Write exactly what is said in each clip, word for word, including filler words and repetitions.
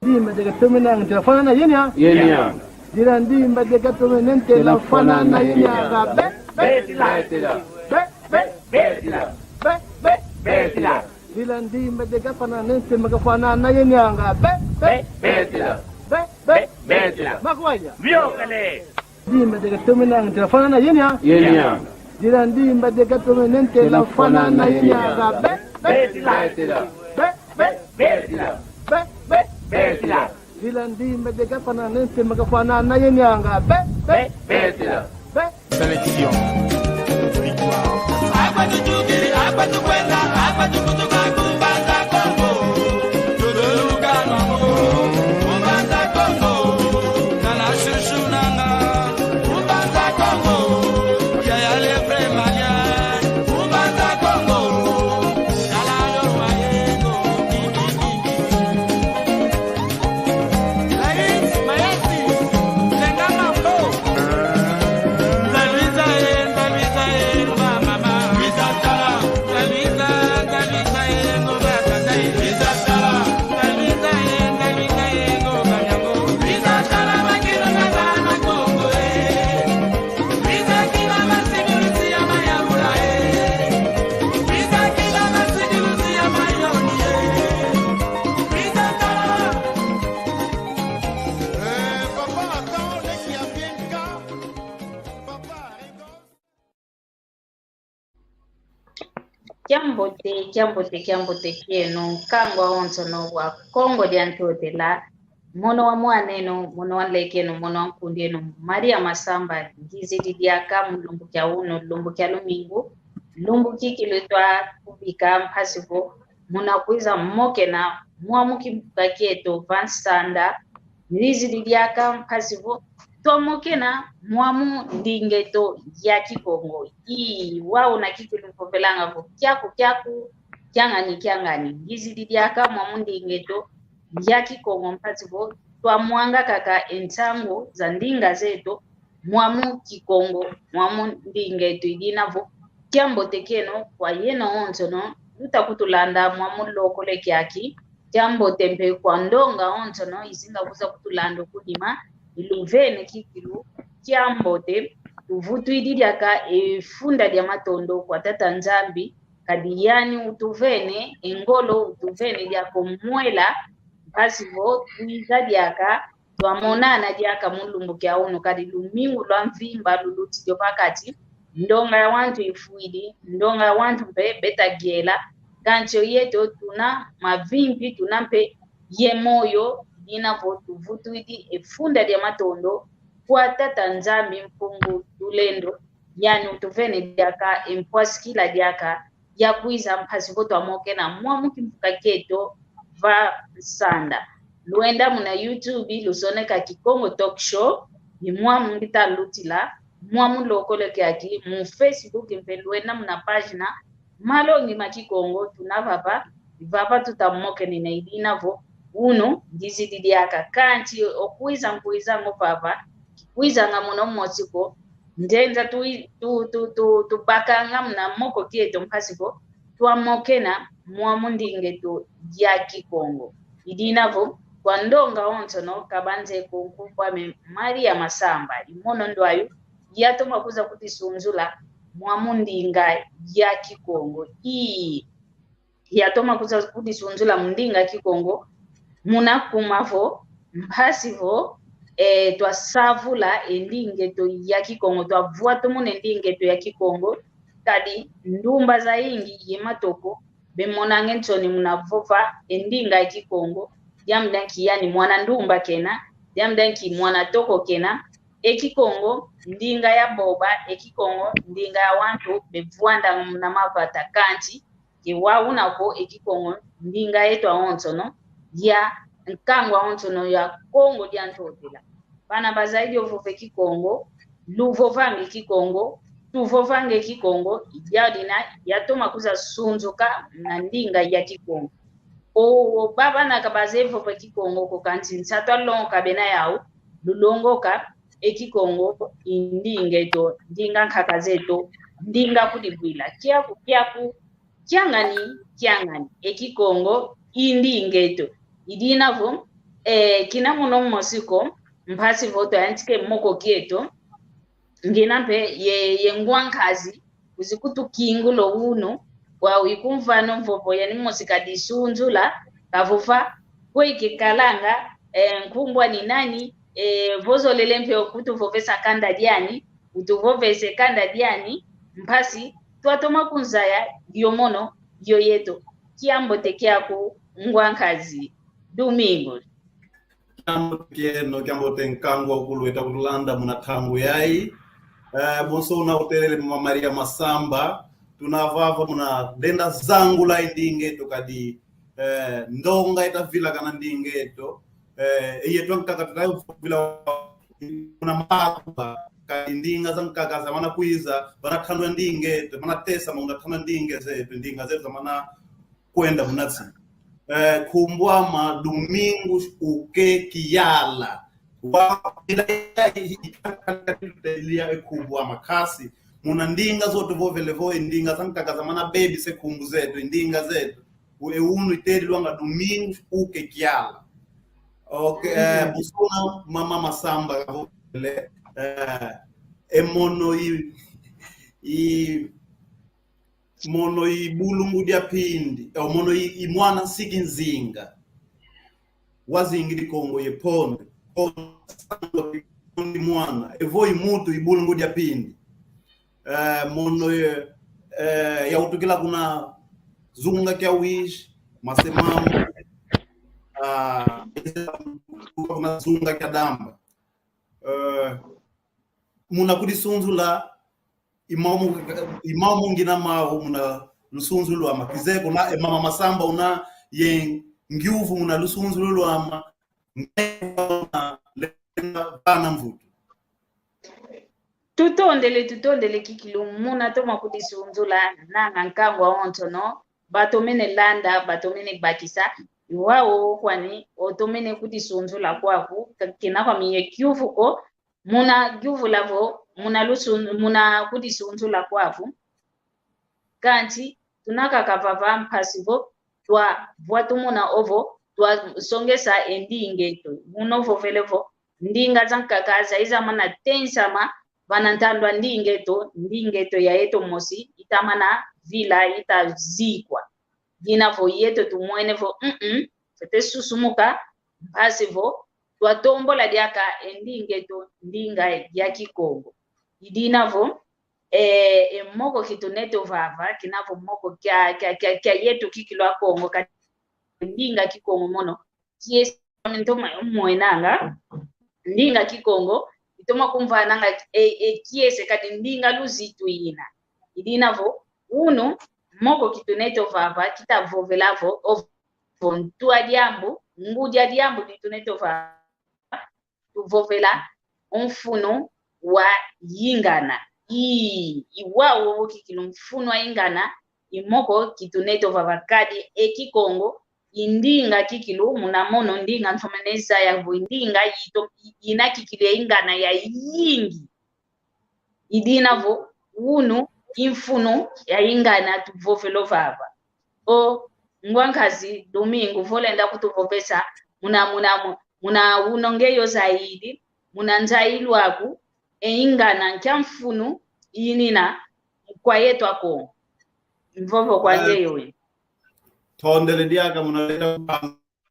Ndimba dia katomene ntela fwanana yenia. Yenia. Dila ndimba dia katomene ntela fwanana yenia. Be, be, be, be, be, be, be, be. Dila ndimba dia kafwanana ntela makafwanana yenia. Be, be, be, be, be. Makwaya. Viokele. Ndimba dia katomene ntela fwanana yenia. Yenia. Dila ndimba dia katomene ntela fwanana yenia. Be, be, be, be, be, be, be, be. Dila ndimba dia kafwanana ntela makafwanana yenia. Be, be, be, be. Sélection. Kiambote, kiambote, kiambote kieno, nkangu awonsono wa Kongo dia Ntotela, mono wa mwan'eno, mono wa nlek'eno, mono wa nkund'eno, Maria Masamba, ngizidi diaka mu lumbu kia unu, lumbu kia lumingu, lumbu kikilu twakubika mpasi vo muna kwiza mokena mwamu kimbuka kieto va nsanda, ngizidi diaka mpasi vo twamokena mwamu nding'eto ya Kikongo. Ii, wau una kikilu mvovelanga vo kiaku kiaku, kiangani kiangani. Ngizidi diaka mwamu nding'eto ya Kikongo mpasi vo twamwanga kaka e nsangu za ndinga zeto mwamu Kikongo, mwamu nding'eto. I dina vo kiambote kieno kwa yeno wonsono uta kutulanda mwamu lokole kiaki. Kiambote mpe kwa ndonga wonsono izinga kwiza kutulanda kunima, iluvene kikilu kiambote. Tuvutwidi diaka e funda dia matondo kwa Tata Nzambi, kadi yani utuvene e ngolo, utuvene diaka o mwela, mpasi vo twiza diaka twamonana diaka mu lumbu kia unu, kadi lumingu lwa mvimba lulutidi o pakati, ndonga ya wantu ifwidi, ndonga ya wantu mpe beta yela, kansi o yeto tuna mavimpi, tuna mpe ye moyo, i dina vo tuvutwidi e funda dia matondo kwa Tata Nzambi Mpungu Tulendo, yani utuvene diaka e mpwasikila diaka ya kwiza mpasi vo twamokena mwamu kimbuka kieto va nsanda. Lwenda muna YouTube, lusoneka Kikongo Talk Show, ni mwamu ngita lutila, mwamu lokole kiaki, mu Facebook mpe lwenda muna página Malongi ma Kikongo, tuna vava, vava tuta mokenena. I dina vo unu ngizidi diaka, kansi o kwiza nkwizanga o vava, kikwizanga muna mosi ko, nzenza tu, tu, tu, tu, tubakanga muna moko kieto mpasi vo twamokena mwamu nding'eto ya Kikongo. I dina vo kwa ndonga wonsono, kabanze ko nkumbu ame Maria Masamba, i mono ndwayu yatoma kwiza kudisunzula mwamu ndinga ya Kikongo. Ii, yatoma kwiza kudisunzula mu ndinga Kikongo, muna kuma vo mpasi vo, eh, twasavula e nding'eto ya Kikongo, twavwatumuna e nding'eto ya Kikongo, kadi ndumba zayingi ye matoko bemonanga e nsoni muna vova e ndinga ya Kikongo, diambu dia nki yani mwana ndumba kena, diambu dia nki mwana toko kena. E Kikongo ndinga ya boba, e Kikongo ndinga ya wantu bevwandanga muna mavata, kansi ke wau una ko, e Kikongo ndinga yeto awonsono, ya nkangu awonsono ya Kongo dia Ntotela. Bana bazayidi o vova e Kikongo, luvovanga e Kikongo, tuvovanga e Kikongo, i diau dina yatoma kwiza sunzuka na ndinga ya Kikongo. O, o, ba bana ka bazeye vova Kikongo ko, kansi nsatu a longoka bena yau, lulongoka e Kikongo i nding'eto, ndinga nkaka zeto, ndinga kudibwila. Kiaku, kiaku, kiangani, kiangani, e Kikongo i nding'eto. I dina vo eh, kina mono mosi ko, mpasi vo twayantike moko kieto, ngina mpe ye, ye ngwankazi, wizi kutukingula unu, wau ikumvana mvovo yani mosi kadisunzula, kavova, kwe ikikalanga, eh, nkumbu ani nani, eh, vo zolele mpe kutuvovesa kanda diani, utuvovese kanda diani, mpasi, twatoma kunzaya, dio mono, dio yeto, kiambote kiaku, ngwankazi, Domingo. Kiambote kieno, kiambote nkangu wa ukulu weta kutulanda muna ntangu yayi. Eh, bonso una utelele mama Maria Masamba, tuna vava muna lenda zangula e ndinga eto kadi, eh, ndonga eta vilakana ndinga eto. Eh, e yeto ankaka tuta vila muna makuba, kadi ndinga zankaka zamana kwiza, bana tandwa ndinga eto, bana tesa muna tandwa ndinga zeto, ndinga zeto zamana kwenda muna nsi. Eh, nkumbu ame Domingos Uke Kiala. Wa, ila, ila, ila, ila, nkumbu ame kasi. Muna ndinga zo tuvovele vo, e ndinga zankaka zamana bebisa e nkumbu zeto, e ndinga zeto. U-, e unu itedilwanga Domingos Uke Kiala. Ok, eh, mm, bonso una mama Masamba, eh, e mono i, i, mono i bulungu dia pindi, eh, mono i, i mwana nsiki nzinga. Wazingidi Kongo ye ponde. Ponde mwana. Evo i muntu i bulungu dia pindi. Eh, mono, eh, eh, yautukila kuna zunga kia Uíge, Masemamu. Ah, kuna zunga kia Damba. Eh, muna kudisunzula, i mau mu-, i mau mu ngina mau muna lusunzulu lwame. Kizeye kuna, e mama Masamba una ye ngiuvu muna lusunzulu lwame, nge una lenda vana mvutu. Tutondele, tutondele kikilu muna toma kudisunzula, nanga nkangu wonsono, batomene landa, batomene bakisa, i wau kwani, otomene kudisunzula kwaku, ka-, kina kwami ye kiuvu ko, muna kiuvu lavo, muna lusun-, muna kudisunzula kwaku. Kansi, tuna kaka vava mpasi vo, twavua tumona ovo, twasongesa e ndinga eto. Muna ovovele vo, ndinga zankaka zai zamana tensama, vana ntandwa ndinga eto, ndinga eto ya yeto mosi, itamana vila, itazikwa. Dina vo yeto tumwene vo, mm, fwete susumuka, mpasi vo, twatombola diaka e ndinga eto, ndinga ya Kikongo. I dina vo, e, e moko kitunete ovava, kina vo moko kia, kia, kia, kia yeto kikilu Akongo, ka ndinga Kikongo mono, kiese ntoma mwenanga, ndinga Kikongo, itoma kumvananga, e, e kiese kadi ndinga luzitu ina. I dina vo, unu, moko kitunete ovava, kitavovela vo, ovo ntu a diambu, ngudi a diambu ditunete ovava, tuvovela o mfunu wa ingana. I, i wau kikilu mfunu wa ingana, i moko kitunete ovava kadi e Kikongo, i ndinga kikilu, muna mono ndinga ntomene zaya vo i ndinga ito, i, ina kikilu ya ingana yayingi. I dina vo, unu, i mfunu ya ingana tuvovela ovava. O, ngwankazi Domingo, vo lenda kutuvovesa, muna, muna, mu-, muna uno ngeyo zaidi, muna nzailu aku, e ingana nkia mfunu inina kwa yeto Akongo. Mvovo kwa, eh, ngeyo we. Tondele diaka muna lenda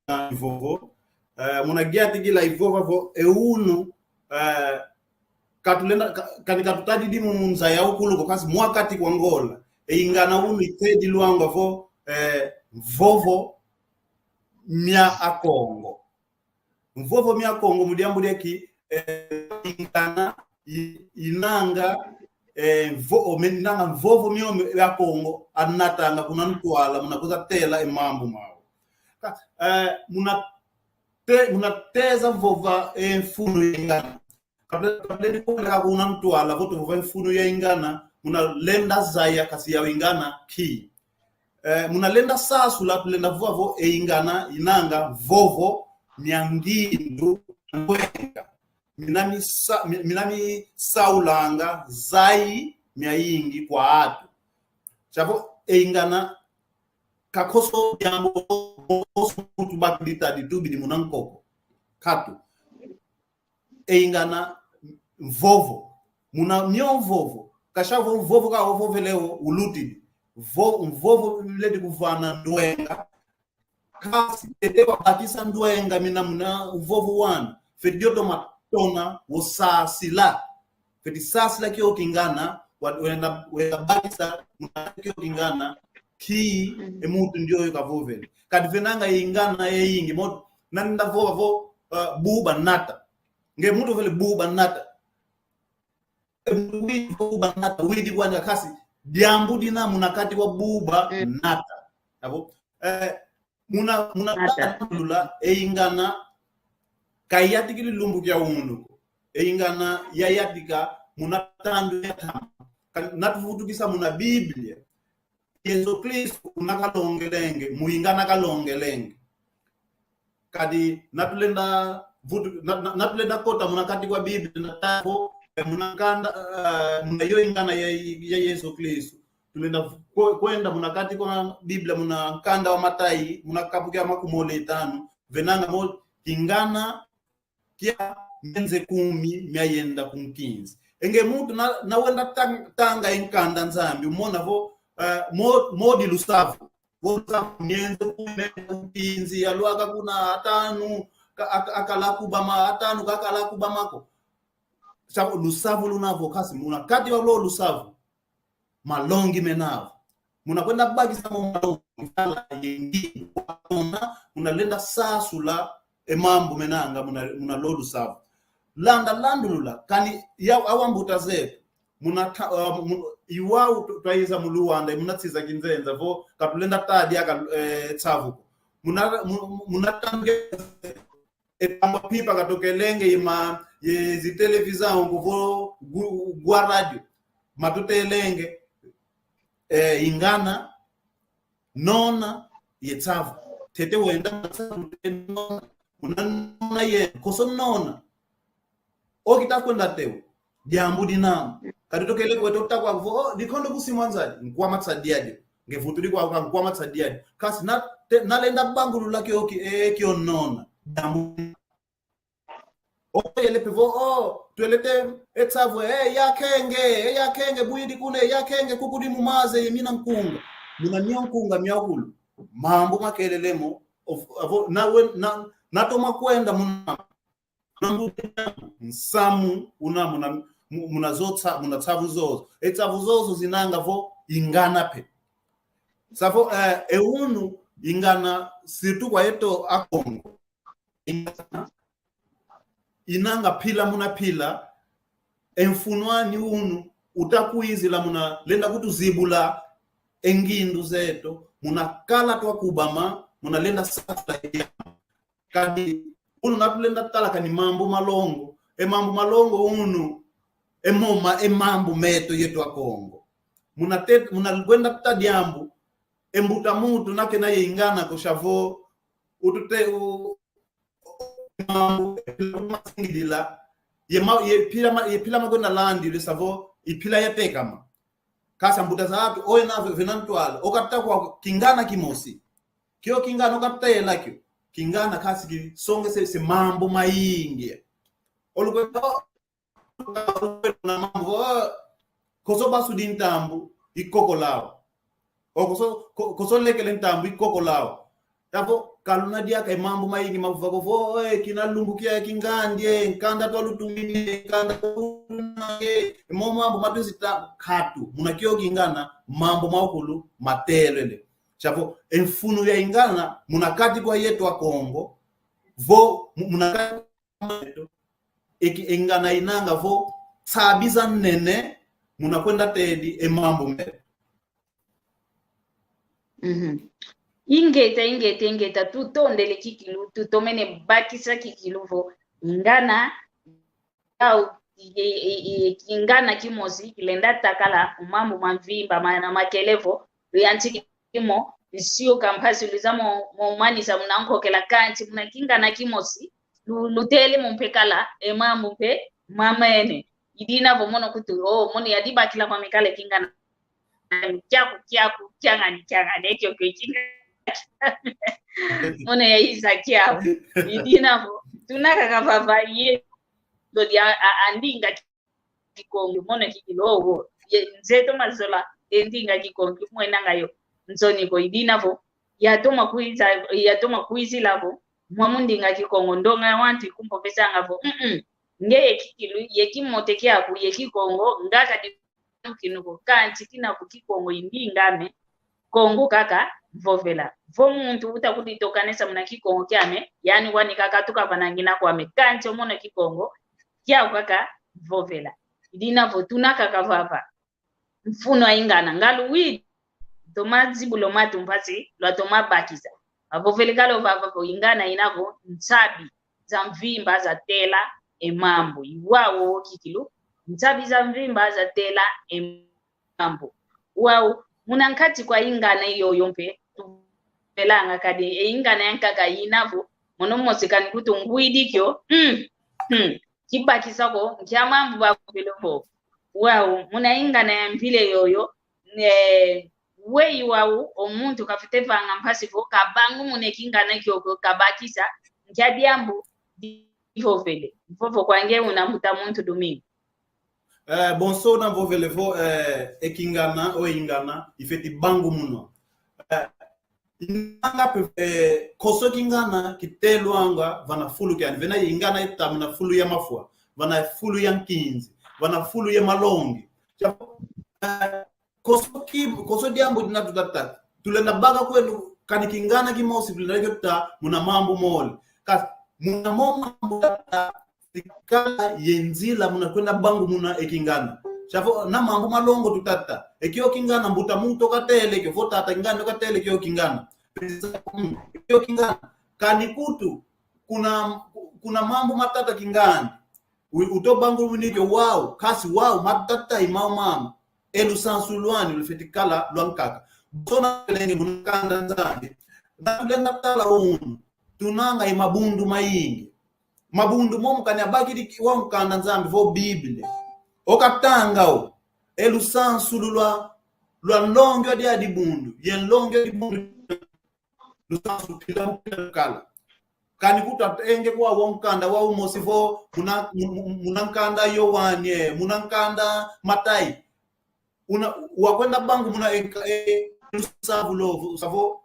na ivovo. Eh, muna giatikila ivova vo, e unu, eh, katulenda, ka-, kani katutadidi mu nza ya ukulu ko, kasi mwa kati kwa Ngola. E ingana unu itedilwanga vo, eh, mvovo mia Akongo. Mvovo mia Kongo mu diambu dia ki, eh, ingana i-, inanga, eh, mvo-, o, me-, inanga mvovo miomio ya Kongo anatanga kuna ntwala, muna kwiza tela e mambu mau. Ka-, eh, muna te-, muna teza vova e mfunu ya ingana. Kable-, kable ni koleka kuna ntwala, vo tuvova e mfunu ya ingana, muna lenda zaya kasi ya ingana ki. Eh, muna lenda sasula, tulenda vova vo e ingana inanga mvovo mia ngindu, ngwenga. Mina misa-, mi-, mina misaulanga zai miayingi kwa atu. Siavo e ingana kakoso diambu, koso mutu bakidi tadi tubidi muna nkoko. Katu. E ingana mvovo. Muna mio mvovo. Kasha vo mvovo ka ovovele o ulutidi. Vo, mvovo ledi kuvana ndwenga. Kasi tete wabakisa ndwenga mina muna uvovo wanu. Feti dio toma tona wosasila. Feti sasila kio kingana, wa-, wenda, wenda bakisa muna kio kingana, ki, mm, e muntu ndioyo kavovele. Kadi venanga e ingana eyingi, mo, nanda vova vo, uh, buba nata. Nge muntu vele buba nata. E muntu widi buba nata, widi kwani kasi, diambu dina muna kati kwa buba, mm, nata. Abo? Eh, muna, muna nata. Tata lula, e ingana, kayatikili lumbu kia unu. E ingana, yayatika, muna tandu ya tama. Ka-, natuvutukisa muna Biblia. Yesu Kristu unakalongelenge, mu ingana kalongelenge. Kadi natulenda vutu-, na-, na-, natulenda kota muna kati kwa Biblia na tala vo, eh, muna nkanda, eh, muna yo ingana ya, ya Yesu Kristu. Tulenda kwe-, kwenda muna kati kwa Biblia, muna nkanda wa Matai, muna kapu kia makumole tanu, venanga mo, kingana kia mienze kumi miayenda ku nkinzi. E nge muntu na, na wenda tang-, tanga e nkanda Nzambi, umona vo, eh, mo-, modi lusavu. Vo lusavu mienze kumi miayenda ku nkinzi, yalwaka kuna atanu, ka-, aka-, akala kubama, atanu kakala kubama ko. Sa lusavu luna vo kasi muna kati wa lo lusavu. Malongi mena vo. Muna kwenda bakisa mo malongi, muna yengi, muna, muna lenda sasula e mambu menanga, muna, muna lo lusavu. Landa landulula, kani ya, awa mbuta zetu. Muna ta-, uh, mu-, iwau tu-, twaiza mu Luanda, muna tsiza kinzenza, vo, katulenda tadia ka, eh, tsavu. Muna, mu-, muna tange e tamba pipa katokelenge ye ma, ye zi televisão kuvo gu-, gwa radio. Matutelenge, eh, ingana, nona, ye tsavu. Tete wenda, tsavu, nona, una nona ye, koso nona. Okita kwenda teu, diambu dinama. Kadi tokele kweto takwa vo, oh, dikondo kusimwa nzadi, nkwama tsadiadi. Nge vutu dikwa kwa nkwama tsadiadi. Kasi na, te, nalenda bangulula kio ki, eh, kio nona. Diambu. Oh, yele pe vo, oh, twelete, e tsavu, eh, yakenge, eh, yakenge, bwidi kune, yakenge, kukudi mu maze, ye mina nkunga. Muna mio nkunga, miakulu. Mambu makelele mo, of, avo, na wen-, na, natoma kwenda muna nsamu una muna, mu-, muna zo tsa-, muna tsavu zozo. E tsavu zozo zinanga vo ingana pe. Savo, eh, e unu ingana, surtout kwa yeto Akongo. Ingana, inanga pila muna pila, e mfunu ani unu, utakwizila muna lenda kutuzibula e ngindu zeto, muna kala twakubama, muna lenda sasa. Kadi, unu natulenda tala kani mambu malongo. E mambu malongo unu, e moma, e mambu meto yeto Akongo. Muna te-, muna kwenda ta diambu, e mbuta muntu nakena ye ingana ko savo, utute u-, mambu, masingidila, ye ma-, ye pila ma-, ye pila makwenda landi, le savo, i pila yatekama. Kasa mbuta zatu, oye na ve-, vena ntwala, okata kwa kingana kimosi. Kio kingana okatela kio. Kingana kasi kisonge se, se mambu mayingi. Olukwenda, olukwenda na mambu, oh, koso basudi ntambu, ikoko lao. O koso, ko-, koso lekele ntambu, ikoko lao. Tavo, kaluna diaka e mambu mayingi mavuva ko vo, eh, kina lumbu kia kingandi, eh, nkanda twalutumini, nkanda twalutumini, eh, mo mambu matwizita katu. Muna kio kingana, mambu maukulu, matelele. Savo, e mfunu ya ingana, muna kati kwa yeto Akongo, vo, mu-, muna kati kwa yeto, eki ingana inanga vo, sabiza nene, muna kwenda tedi, e mambu me. Mhm. Ingeta, ingeta, ingeta, tutondele kikilu, tutomene bakisa kikilu vo, ingana, au, i, i, i, kingana kimosi, kilenda takala, mambu mamvimba, mana makele vo, luyantikimo, nsio kampasi luza mo, mo manisa muna nkokela kanti, muna kingana kimosi, lu-, lutele mo mpe kala, e mambu mpe, mamene. Idina vo mono kutu, oh, mono yadibakila kwa mikale kingana. Kiaku, kiaku, kiangani, kiangani, ekio, kio, kinga. Mono ya iza kiaku. Idina vo. Tuna kaka vava ye, ndo dia a, a ndinga Kikongo, mono kikilu wo. Ye, nzeto mazola, e ndinga Kikongo, kimwena nga yo. Nsoni ko, idina vo. Yatoma kwiza, yatoma kwizila vo. Mwa mu ndinga Kikongo, ndonga ya wantu ikumpovesanga vo. Mm-mm. Nge ye kikilu, ye kimote kiaku, ye Kikongo, nga kadi kinu ko, kanti kina vo Kikongo i ndinga ame, Kongo kaka mvovela. Vo muntu uta kuditokanesa muna Kikongo kiame, yani wani kaka tukavanangina kwame, kanti o mono Kikongo kiaku kaka mvovela. Idina vo tuna kaka vava. Mfunu a ingana, nga luwidi, toma zibula o matu mpasi, lwatoma bakisa. Bavovele kala o vava vo ingana ina vo nsabi za mvimba zatela e mambu. I wau kikilu, nsabi za mvimba zatela e mambu. Wau, muna nkati kwa ingana yoyo mpe, tuvelanga kadi, e ingana yankaka ina vo, mono mosi kani kutu ngwidi kio, mm, mm, kibakisa ko, nkia mambu bavovele vo. Wau, muna ingana ya mpila yoyo, ne, weyi wau, o muntu kafwete vanga mpasi vo, kabangumuna e kingana kiokio, kabakisa, nkia diambu divovele. Vovo kwa nge una mbuta muntu Domingo. Eh, bonso una mvovele vo, eh, e kingana, o ingana, ifwete bangumunwa. Eh, ingana pe, eh, konso kingana kitelwanga vana fulu kiani. Vena ingana ita muna fulu ya mafwa, vana fulu ya nkinzi, vana fulu ya malongi. Sia, eh, konso ki, konso diambu dina tutatata. Tulenda baka kwenu kani kingana kimosi, tulenda kio tuta muna mambu mole. Kasi, muna mo mambu tata, tikala ye nzila muna kwenda bangumuna e kingana. Sia vo, na mambu malongo tutata. E kio kingana, mbuta muntu katele kio, vo tata kingana katele kio kingana. Mm, kio kingana. Kani kutu, kuna, kuna mambu matata kingana. U-, uto bangumuni kio wau, kasi wau, matata i mau mama. E lusansu lwani lufwete kala lwankaka. Sona lenge muna nkanda Nzambi. Na tulenda tala unu. Tunanga i mabundu mayingi. Mabundu momo kani abakidi ki-, wa nkanda Nzambi vo Biblia. O katanga o. E lusansu lulwa, lwa nlongi wa dia dibundu. Ye nlongi wa dibundu. Lusansu pila mu pila kala. Kani kutu atenge kwa wa nkanda wa umosi vo muna, mu-, mu-, muna nkanda Yoane, muna nkanda Matai. Una, wakwenda bangumuna e nka-, e, lusansu lo, savo,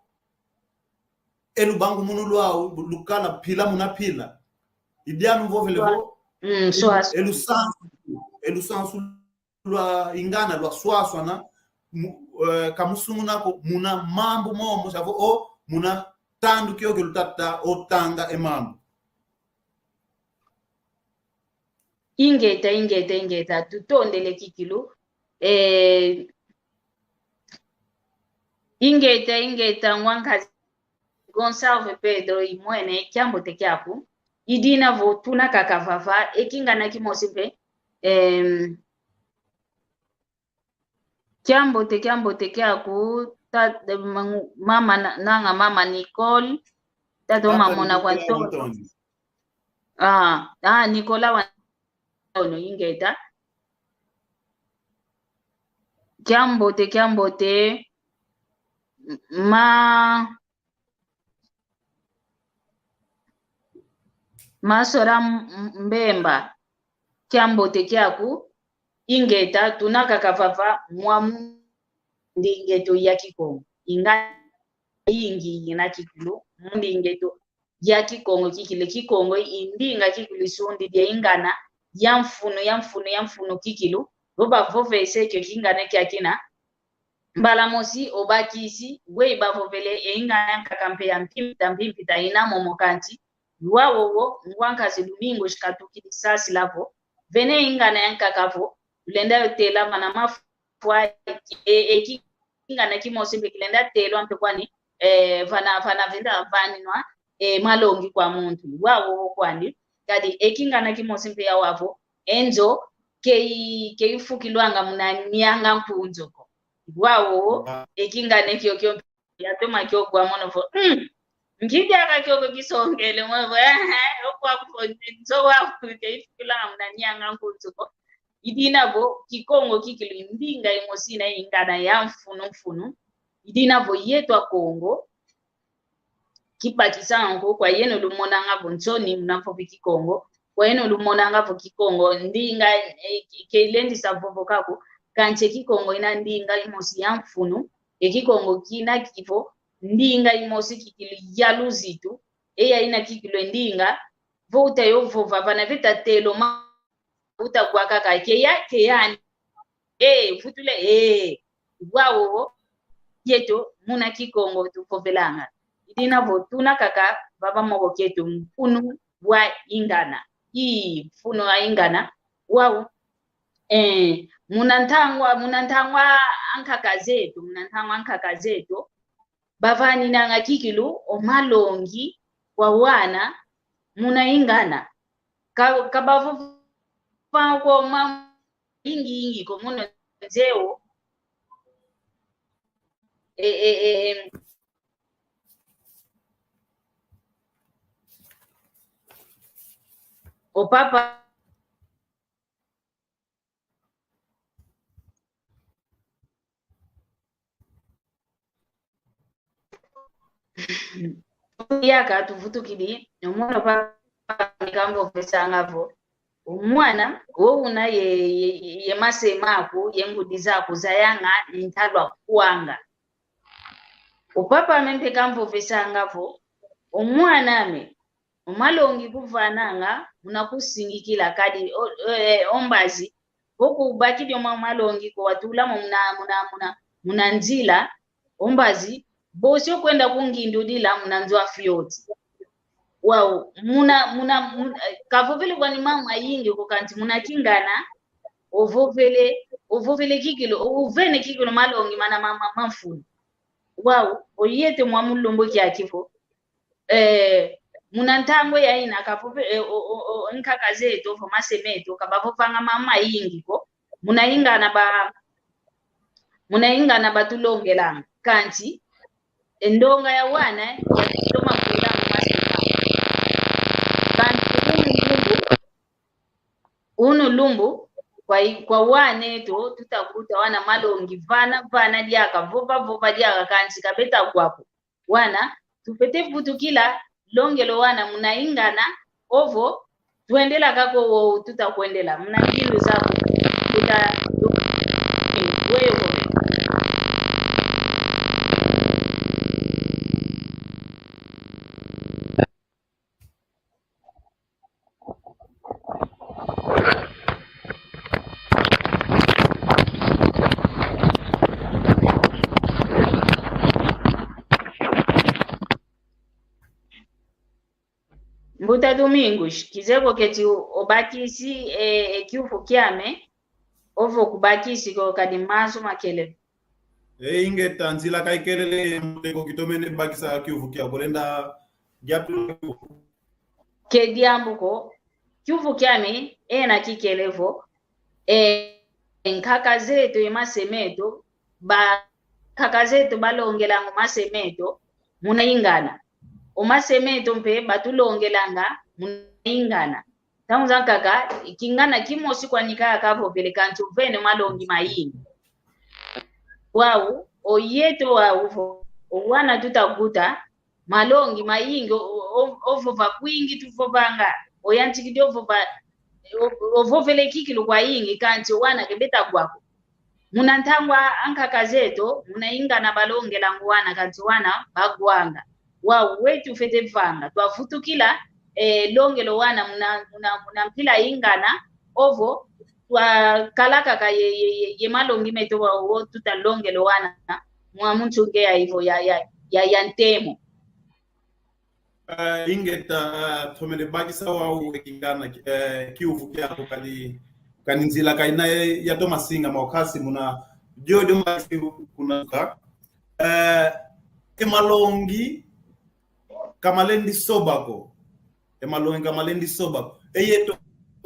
e lubangumunu lwau, lukala pila muna pila. Idianu mvovele vo, mm, e, so as- e lusansu, e lusansu lwa ingana lwaswaswana, mu-, eh, kamusunguna ko muna mambu momo, savo o muna tandu kiokio lutata o tanga e mambu. Ingeta, ingeta, ingeta, tutondele kikilu. Eh, ingeta, ingeta, ngwankazi Gonçalves Pedro, imwene, kiambote kiaku. Idina vo tuna kaka vava, e kingana kimosi mpe, em, kiambote, kiambote kiaku, ta-, mama na-, nanga mama Nicole, tata o mamona kwa nto-, ah, ah, Nicolas wa Ono ingeta. Kiambote, kiambote. Ma, masora m-, m-, Mbemba. Kiambote kiaku. Ingeta, tuna kaka vava mwa mu ndinga eto ya Kikongo. Inga yingi yina kikilu, mu ndinga eto ya Kikongo kikile. Kikongo i ndinga kikilu isundidi e ingana ya mfunu, ya mfunu, ya mfunu kikilu. Vo bavovese kio kingana kiakina, mbala mosi obakisi, weyi bavovele e ingana yankaka mpe ya mpimpita, mpimpita ina momo kanti. Lwa wowo, ngwankazi Domingo shikatukidi sasila vo, vene ingana yankaka vo, lulenda yo tela vana maf-, fwa, e, e, ki-, kingana kimosi mpe kilenda telwa mpe kwani, e, vana, vana venda vaninwa, e, malongi kwa muntu. Wa wowo kwani, kadi e kingana kimosi mpe ya wavo, e nzo, kei, keifukilwanga muna nianga nkunzu ko. Wa wowo, e kingana kiokio mpe yatoma kiokio wa mono vo, mm, nki diaka kiokio kisongele mono vo, eh, eh, okwa kuvo, nzo wa kuvo, keifukilwanga muna nianga nkunzu ko. Idina vo, Kikongo kikilu ndinga imosi ina ingana ya mfunu mfunu. Idina vo yeto Akongo, kibakisanga ko, kwa yeno lumonanga vo nsoni muna mvovi Kikongo, kwa yeno lumonanga vo Kikongo ndinga, eh, ke-, kelendisa vovoka ko, kansi e Kikongo ina ndinga imosi ya mfunu, e Kikongo kina kivo ndinga imosi kikilu ya luzitu, e ya ina kikilu e ndinga, vo uta yo vova, vana veta telo ma uta kwa kaka, keya, keya ni. Eh, vutule, eh. Wau, yeto, muna Kikongo tuvovelanga. I dina vo tuna kaka, vava moko kieto mfunu wa ingana. I mfunu wa ingana. Wau, eh, muna ntangwa, muna ntangwa ankaka zeto, muna ntangwa ankaka zeto, bavaninanga kikilu o malongi kwa wana muna ingana. Ka, ka bavova kwa ma ingi ingi ko muna nzeo. E, e, e, em. O papa Yaka tuvutukidi, nomono papa kambo pesanga vo. O mwana, wo una ye, ye, ye mase maku, ye ngudi zaku, zayanga, ni ntalwa kwanga. O papa ame mpe kambo pesanga vo. O mwana ame, o malongi kuvananga, muna kusingikila kadi, o, e, o mbazi, vo kubakidi o ma-, malongi ko watula mo muna, muna, muna, muna nzila, o mbazi, bosi okwenda kungindudila muna nzo a fioti. Wau, muna, muna, muna, kavovele kwani mambu ayingi ko kansi muna kingana, ovovele, ovovele kikilu, ovene kikilu malongi mana ma, ma, ma mfunu. Wau, o yeto mwa mu lumbu kiaki vo. Eh, muna ntangwa ya ina kavove, eh, o, o, o, nkaka zeto, vo mase meto, ka bavovanga mambu mayingi ko. Muna ingana ba, muna ingana batulongelanga. Kansi, e ndonga ya wana, ya toma kula mu mase meto. Kansi, unu lumbu, unu lumbu, kwa i-, kwa wana eto, tutakuta wana malongi, vana, vana diaka, vova, vova diaka, kansi, ka beta kwa ko. Wana, tufwete vutukila, longela o wana muna ingana, ovo, twendela kaka o tuta kwendela, muna ngindu zaku, tuta, weyo ko. Mbuta Domingos, kizeye ko keti o-, obakisi, e, e kiuvu kiame, ovo kubakisi ko kadi mazu makele. E, ingeta, nzila kaikelele, mbuta, ko kitomene bakisa kiuvu kia bolenda, Ke diambu ko, kiuvu kiame, ena kikele vo, e, nkaka zeto ye mase meto, ba, nkaka zeto balongelanga o mase meto, muna ingana. O mase meto mpe batulongelanga, muna ingana. Ntangu zankaka, kingana kimosi kwani kaka kavovele kansi ovene malongi mayingi. Wau, o yeto wau vo, o wana tutakuta, malongi mayingi, o, o, o, ovova kwingi tuvovanga, oyantikidi ovova, o, ovovele kikilu kwayingi, kansi o wana ke beta kwa ko. Muna ntangwa ankaka zeto, muna ingana balongelanga o wana, kansi o wana bagwanga. Wau, wetu fwete vanga, twavutukila, e, longela o wana muna, muna, muna mpila ingana, ovo, twakala kaka ye, ye, ye, ye malongi meto wau, o tutalongela o wana, mwa mu nsunge ya ivo ya, ya, ya, ya ntemo. Eh, ingeta, eh, tomene bakisa wau e kingana, eh, kiuvu kiaku kadi, kadi nzila kaina ya, ya toma singa maukasi muna, jojo masi kuna ka. Eh, e malongi, ka malendi soba ko. E malongi ka malendi soba ko. E yeto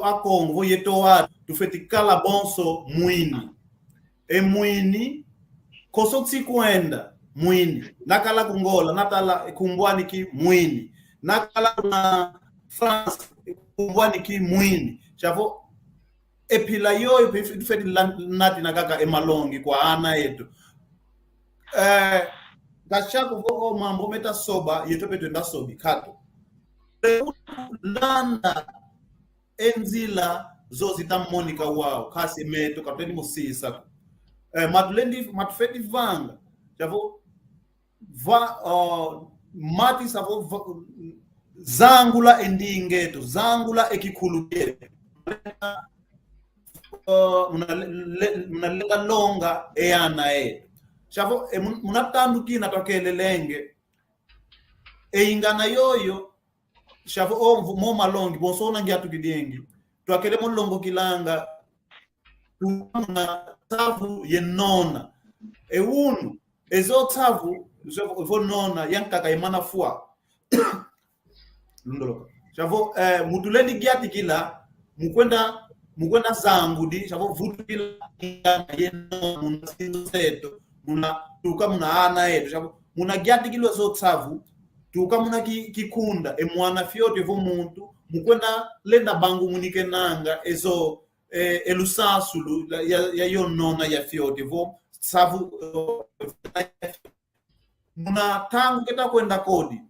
Akongo, yeto a, tufeti kala bonso mwini. E mwini, konso nsi kwenda, mwini. Nakala ku Ngola, natala kumbwani ki mwini. Nakala kuna France, kumbwani ki mwini. Chavo, e mpila yoyo, pe-, tufeti lan-, natina kaka e malongi kwa ana eto. Eh, Kashako vo o mambu meta soba, yeto pe twenda sobi, kato. Landa e nzila zo zita monika wau, kasi meto katweni mo sisa ko. Eh, matulendi, matufeti vanga. Chavo, va, uh, mati savo va, zangula e ndinga eto, zangula e kikulu kieto. Uh, muna le-, le-, muna lenga longa e ana eto. Chavo, e mun-, muna tandu kina twakelelenge. E ingana yoyo, chavo, o mvu-, mo malongi, bonso una ngiatukidiengi. Twakele mo longokilanga, tuka muna tsavu ye nona. E unu, ezo tsavu, zo vo nona, yankaka yemana fwa. Lundoloka. Chavo, eh, mutulendi giatikila, mukwenda, mukwenda zangudi, chavo vutukila, ye nona, muna sinzo zeto, muna, tuka muna ana eto, chavo, muna giatikilwa zo tsavu, tuka muna ki-, kikunda, e mwana fiote vo muntu, mukwenda lenda bangumuni kenanga, ezo, eh, e lusansu lu-, la, ya, ya yo nona ya fiote vo, savu, eh, muna tangu keta kwenda kodi.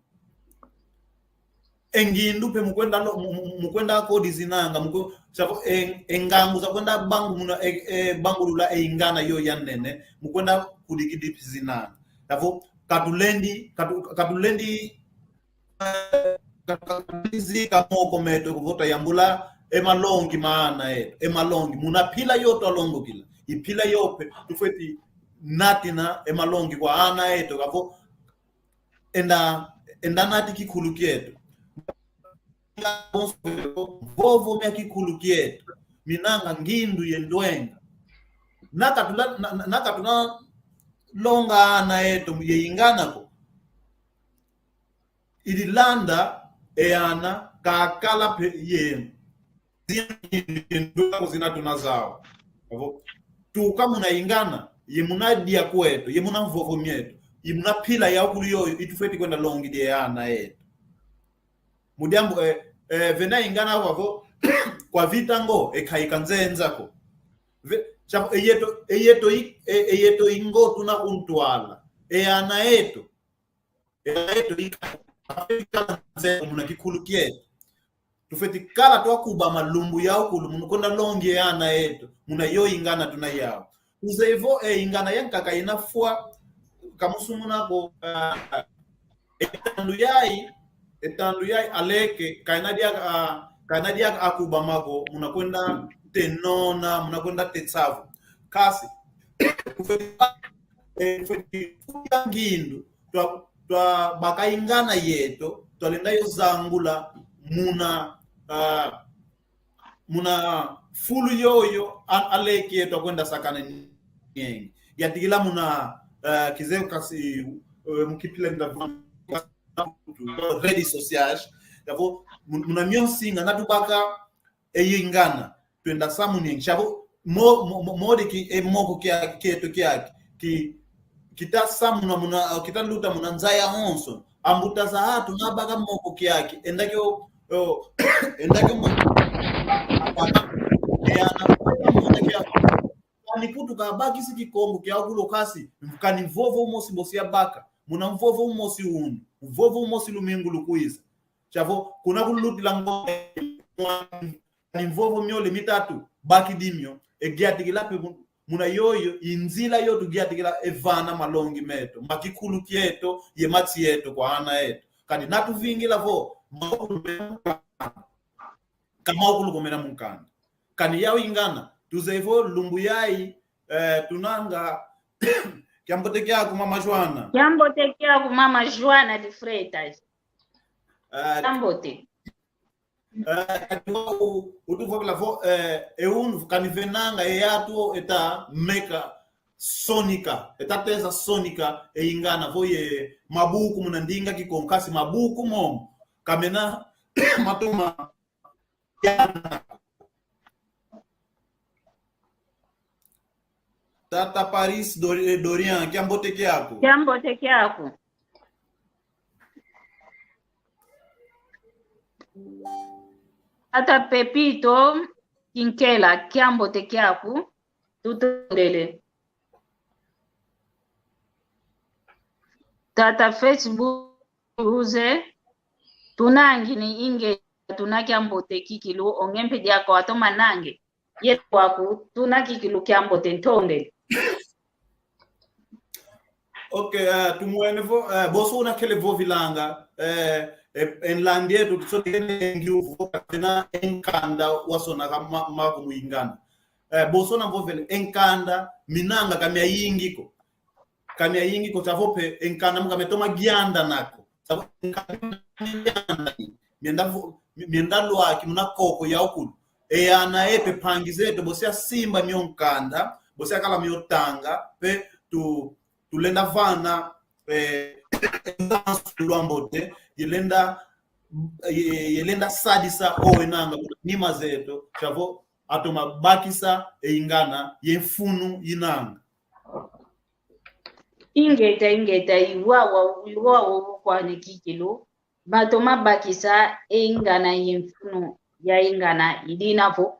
E ngindu pe mukwenda lo-, mu-, mu-, mukwenda kodi zinanga, mukwe-, savo, e, e ngangu za kwenda bangu muna, e, e, bangulula e ingana yo ya nene, mukwenda kudikidi zinanga. Savo, katulendi, katu-, katulendi, eh, ka-, ka-, katulendi zika moko meto kuvota yambula e malongi ma ana eto, e malongi. Muna pila yo twalongokila, i pila yo pe, tufeti natina e malongi kwa ana eto, kavo enda, enda nati kikulu kieto. Vovo mia kikulu kieto, minanga ngindu ye ndwenga. Nakatula, na, na, nakatula longa ana eto ye ingana ko. Ili landa e ana kakala pe ye. Zina, zina tuna zau. Avo, tuka muna ingana, ye muna dia kweto, ye muna mvovo mieto, ye muna pila ya ukulu yoyo, itufeti kwenda longidi e ana eto. Mu diambu, eh, eh, vena ingana wavo, kwa vita ngo, e kaika nzenza ko. Ve-, cha-, e yeto, e yeto i-, e, e yeto ingo tuna kuntwala. E ana eto. E ana eto i-, ikala nzenza muna kikulu kieto. Tufeti kala twakuba malumbu ya ukulu, muna kwenda longi e ana eto. Muna yo ingana tuna yau. Uzeye vo, e ingana yankaka ina fwa, kamusumuna ko, ah, e tandu yai, e tandu yai aleke, kaina dia, ah, kaina dia akuba mako, muna kwenda te nona, muna kwenda te tsavu. Kasi, e, e, ngindu, twa, twabaka ingana yeto, twalenda yo zangula, muna, ah, muna fulu yoyo, a-, aleke yeto akwenda sakana nienge. Yatikila muna, eh, kizeo kasi, eh, mukipile nga redes sociais. Yavo, mun-, muna mio nsinga, natubaka, e ingana. Twenda samu nienge. Chavo, mo-, mo-, mo-, mode ki, e moko kia, kieto kiaki. Ki, kita samuna muna, kita luta muna nza ya onso. Ambuta za atu nabaka moko kiaki. Enda kio, o, enda kio mo-, e ana, mona kia. Kani kutu kabakisi Kikongo kia ukulu kasi, kani mvovo umosi mbosi yabaka. Muna mvovo umosi unu. Mvovo umosi lumingu lukwiza. Chavo, kuna kulutila ngo, ni mvovo miole mitatu, bakidi mio, e giatikila pe mu-, muna yoyo, i nzila yo tugiatikila e vana malongi meto, ma kikulu kieto, ye matsi yeto kwa ana eto. Kani natuvingila vo, maukulu mena mukanda. Ka maukulu ko mena mukanda. Kani yau ingana, tuzeye vo lumbu yai, eh, tunanga, kiambote kiaku mama Joana. Kiambote kiaku mama Joana de Freitas. Eh, kiambote. Eh, kati wau, utuvovela vo, eh, e unu, kani venanga, e atu, eta meka sonika, eta teza sonika, e ingana vo ye mabuku muna ndinga Kikongo kasi mabuku momo, ka mena matoma. Tata Paris Dor-, eh, Dorian, kiambote kiaku. Kiambote kiaku. Tata Pepito Kinkela, kiambote kiaku, tutondele. Tata Facebook uze, tunangi ni inge, tuna kiambote kikilu, onge mpe diaka watoma nange. Ye kwaku, tuna kikilu kiambote ntondele. Ok, eh, tumwene vo, eh, boso una kele vovilanga, eh, eh, e nlandi eto, tusonekene ngiuvu, kapena e nkanda wasonaka ma-, maku mu ingana. Eh, boso una vovele, e nkanda, minanga ka miayingi ko. Ka miayingi ko, savo mpe e nkanda mu ka miatoma gianda nako. Savo e nkanda mianda ni, mienda vo-, mienda lwaki muna koko ya ukulu. E ana e mpe mpangi zeto, bosi asimba mio nkanda, bosi akala mio tanga, mpe tu-, tulenda vana, eh, lwambote, yelenda, ye-, yelenda sadisa o enanga, nima zeto, savo atoma bakisa e ingana, ye mfunu inanga. Ingeta, ingeta, i wawa, i wawa, kwani kikilu. Batoma bakisa e ingana ye mfunu ya ingana i dina vo.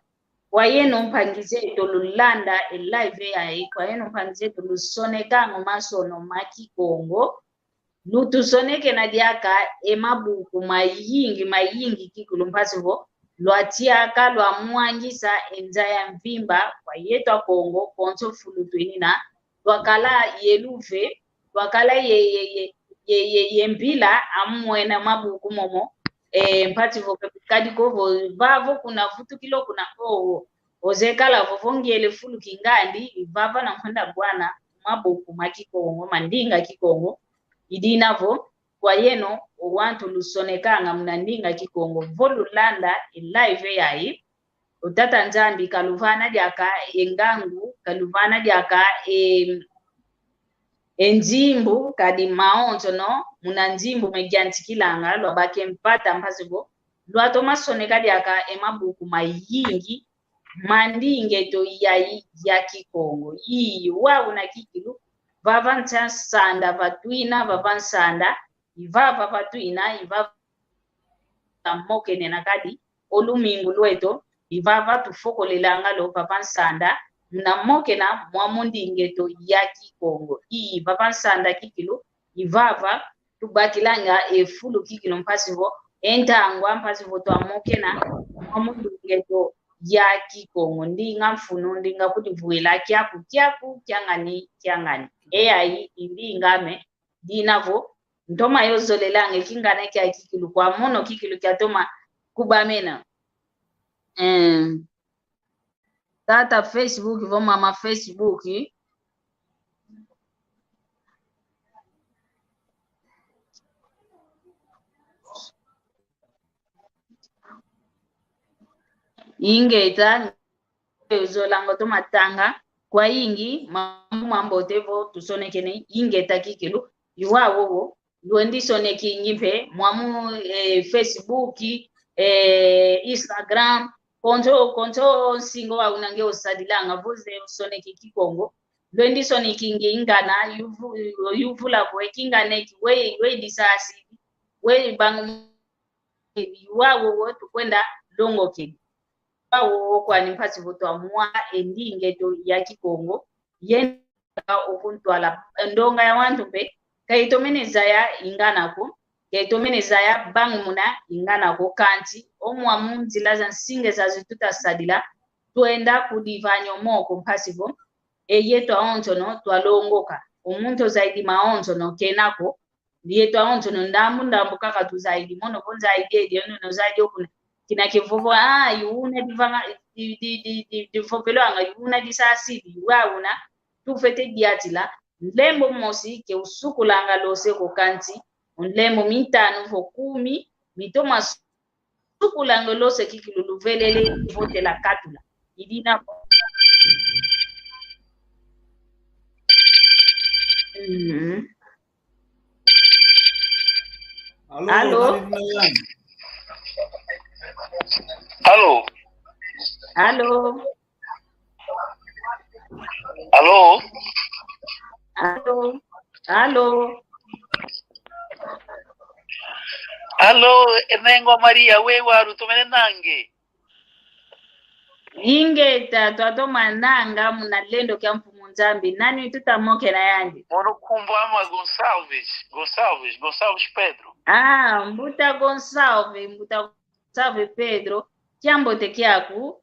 Kwa yeno mpangi zeto lulanda e live yayi, kwa yeno mpangi zeto lusonekanga o masono ma Kikongo, lutusonekena diaka e mabuku mayingi, mayingi kikilu mpasi vo lwatiaka, lwamwangisa e nza ya mvimba kwa yeto Akongo, konso fulu twenina, lwakala ye luve, lwakala ye, ye, ye, ye, ye, ye mpila, amwena mabuku momo, eh, mpasi vo kadi ko vo, vavo kuna vutukilo kuna, oh, oh, ozekala vo, vo ngiele fulu kingandi, vava na nkwenda bwana mabuku ma Kikongo, ma ndinga Kikongo, i dina vo, kwa yeno, o wantu lusonekanga muna ndinga Kikongo, vo lulanda e live yayi, o Tata Nzambi kaluvana diaka e ngangu, kaluvana diaka e, e nzimbu, kadi mawonsono, muna nzimbu megiantikilanga, lwabake mpata mpasi vo lwatoma soneka diaka e mabuku mayingi, ma ndinga eto yayi ya Kikongo. Ii, wau una kikilu, vava nsa-, nsanda vatwina, vava nsanda, i vava vatwina, i vava mokenena kadi, o lumingu lweto, i vava tufokolelanga lo vava nsanda, muna mokena mwa mu ndinga eto ya Kikongo. Ii, vava nsanda kikilu, i vava tubakilanga e fulu kikilu mpasi vo, e ntangwa mpasi vo twamokena mwa mu ndinga eto ya Kikongo. Ndinga mfunu, ndinga kudivwila kiaku, kiaku, kiangani, kiangani. E yayi i ndinga ame, dina vo, ntoma yo zolelanga e kingana kia kikilu kwa mono kikilu kiatoma kubamena. Eh. Tata Facebook, vo mama Facebook. Ingeta, zolanga toma tanga, kwayingi, mambu mambote vo tusonekene, ingeta kikilu, i wau wo, lwendi sonekingi mpe, mwa mu, eh, Facebook, eh, Instagram, konso, konso nsinga wau una nge osadilanga, vo ze osoneki Kikongo, lwendi sonekingi ingana, yuvu-, yuvula kwe kingana eki, we, we disasi, we bangu, i wau wo tukwenda longokedi. I wau wo kwani mpasi vo twamwa e ndinga eto ya Kikongo, yenda okuntwala ndonga ya wantu mpe, ka itomene zaya ingana ko, ka itomene zaya bangumuna ingana ko, kansi o mwa mu nzila za nsinga zazi tutasadila, twenda kudivana o moko mpasi vo, e yeto awonsono twalongoka. O muntu ozaidi mawonsono kena ko, yeto awonsono ndambu ndambu kaka tuzaidi, mono vo nzaidi edi, ono nozaidi okuna. Kina ke vovo, ah, i una divanga, di, di, di, di, divovelo anga, i una disasidi, i wau una, tufwete diatila, nlembo mosi ke usukulanga lose ko kansi, o nlembo mitanu vo kumi, mitoma sukulanga lose kikilu luvelele votela katula. I dina vo. Mhm. Alo? Alo? Alo? Alo? Alo? Alo? Alo? Alo, e mengo a Maria, we waru, tumene nange. Ingeta, twatoma nanga muna lendo kia Mfumu Nzambi. Nani tutamokena yandi? Mono nkumbu ama Gonçalves, Gonçalves, Gonçalves Pedro. Ah, mbuta Gonçalves, mbuta Gonçalves Pedro. Kiambote kiaku.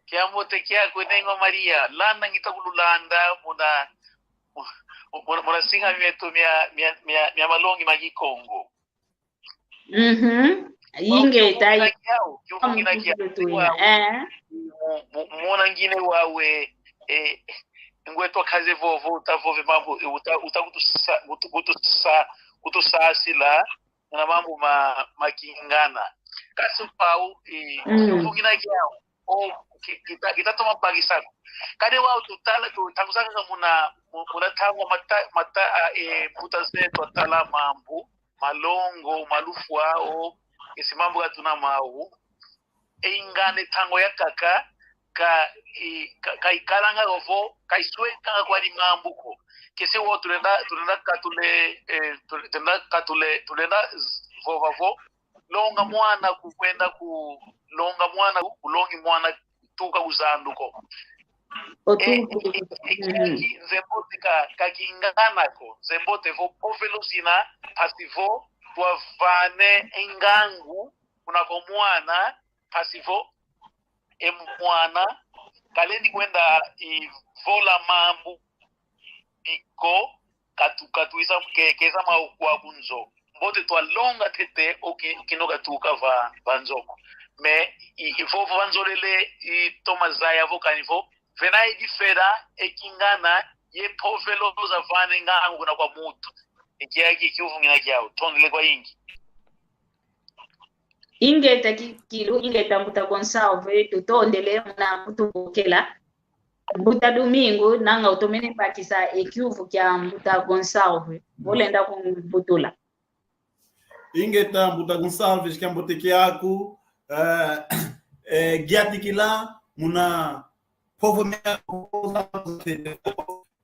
Kiambote kiaku, Nengwa Maria. Landa ngita kululanda muna, muna, muna singa mieto mia, mia, mia, mia malongi ma Kikongo. Mhm. Ingeta, kiuvungina kiau, kiuvungina kiau. Mu-, mu-, muna ngine wawe, eh, ngweto kaze vovo, utavove mambu, eh, uta, uta kutusa-, kutu-, kutusa-, kutusasila, muna mambu ma, ma kingana. Kasi pau, eh, kiuvungina kiau. O, ki-, kita, kita toma bakisa ko. Kadi wau tutala, tu-, takusaka muna, mu-, muna tangwa mata, mata, ah, eh, mbuta zeto atala mambu, malongo, malufwa, o, esi mambu katuna mau. E ingana e tangwa yakaka, ka, i, ka, ka ikalanga ko vo, ka iswekanga kwani mambu ko. Kese wo tulenda, tulenda katule, eh, tule-, tulenda katule, tulenda z-, vova vo, longa mwana ku-, kwenda ku-, longa mwana ku-, kulongi mwana tuka ku zandu ko. E, e, e, e, kiaki nzembote ka, ka kingana ko. Nzembote vo povelo zina, mpasi vo twavane e ngangu kuna kwa mwana, mpasi vo e mwana kalendi kwenda ivola mambu, iko katu-, katuisa ke-, keza mau kwa ku nzo. Mbote twalonga ntete o ki-, kino katuka va, va nzo ko. Mais i, i vovo va nzolele itoma zaya vo kani vo, vena e difera e kingana ye povelo zavane ngangu kuna kwa mutu. E kiaki kiuvungina kiau. Tondele kwayingi. Ingeta ki-, kikilu, ingeta mbuta Gonçalves, tutondele muna kutubokela. Mbuta Domingo, nanga utomene bakisa e kiuvu kia mbuta Gonçalves. Vo lenda kumbutula. Ingeta mbuta Gonçalves, kiambote kiaku, eh, eh, giatikila muna povo mia,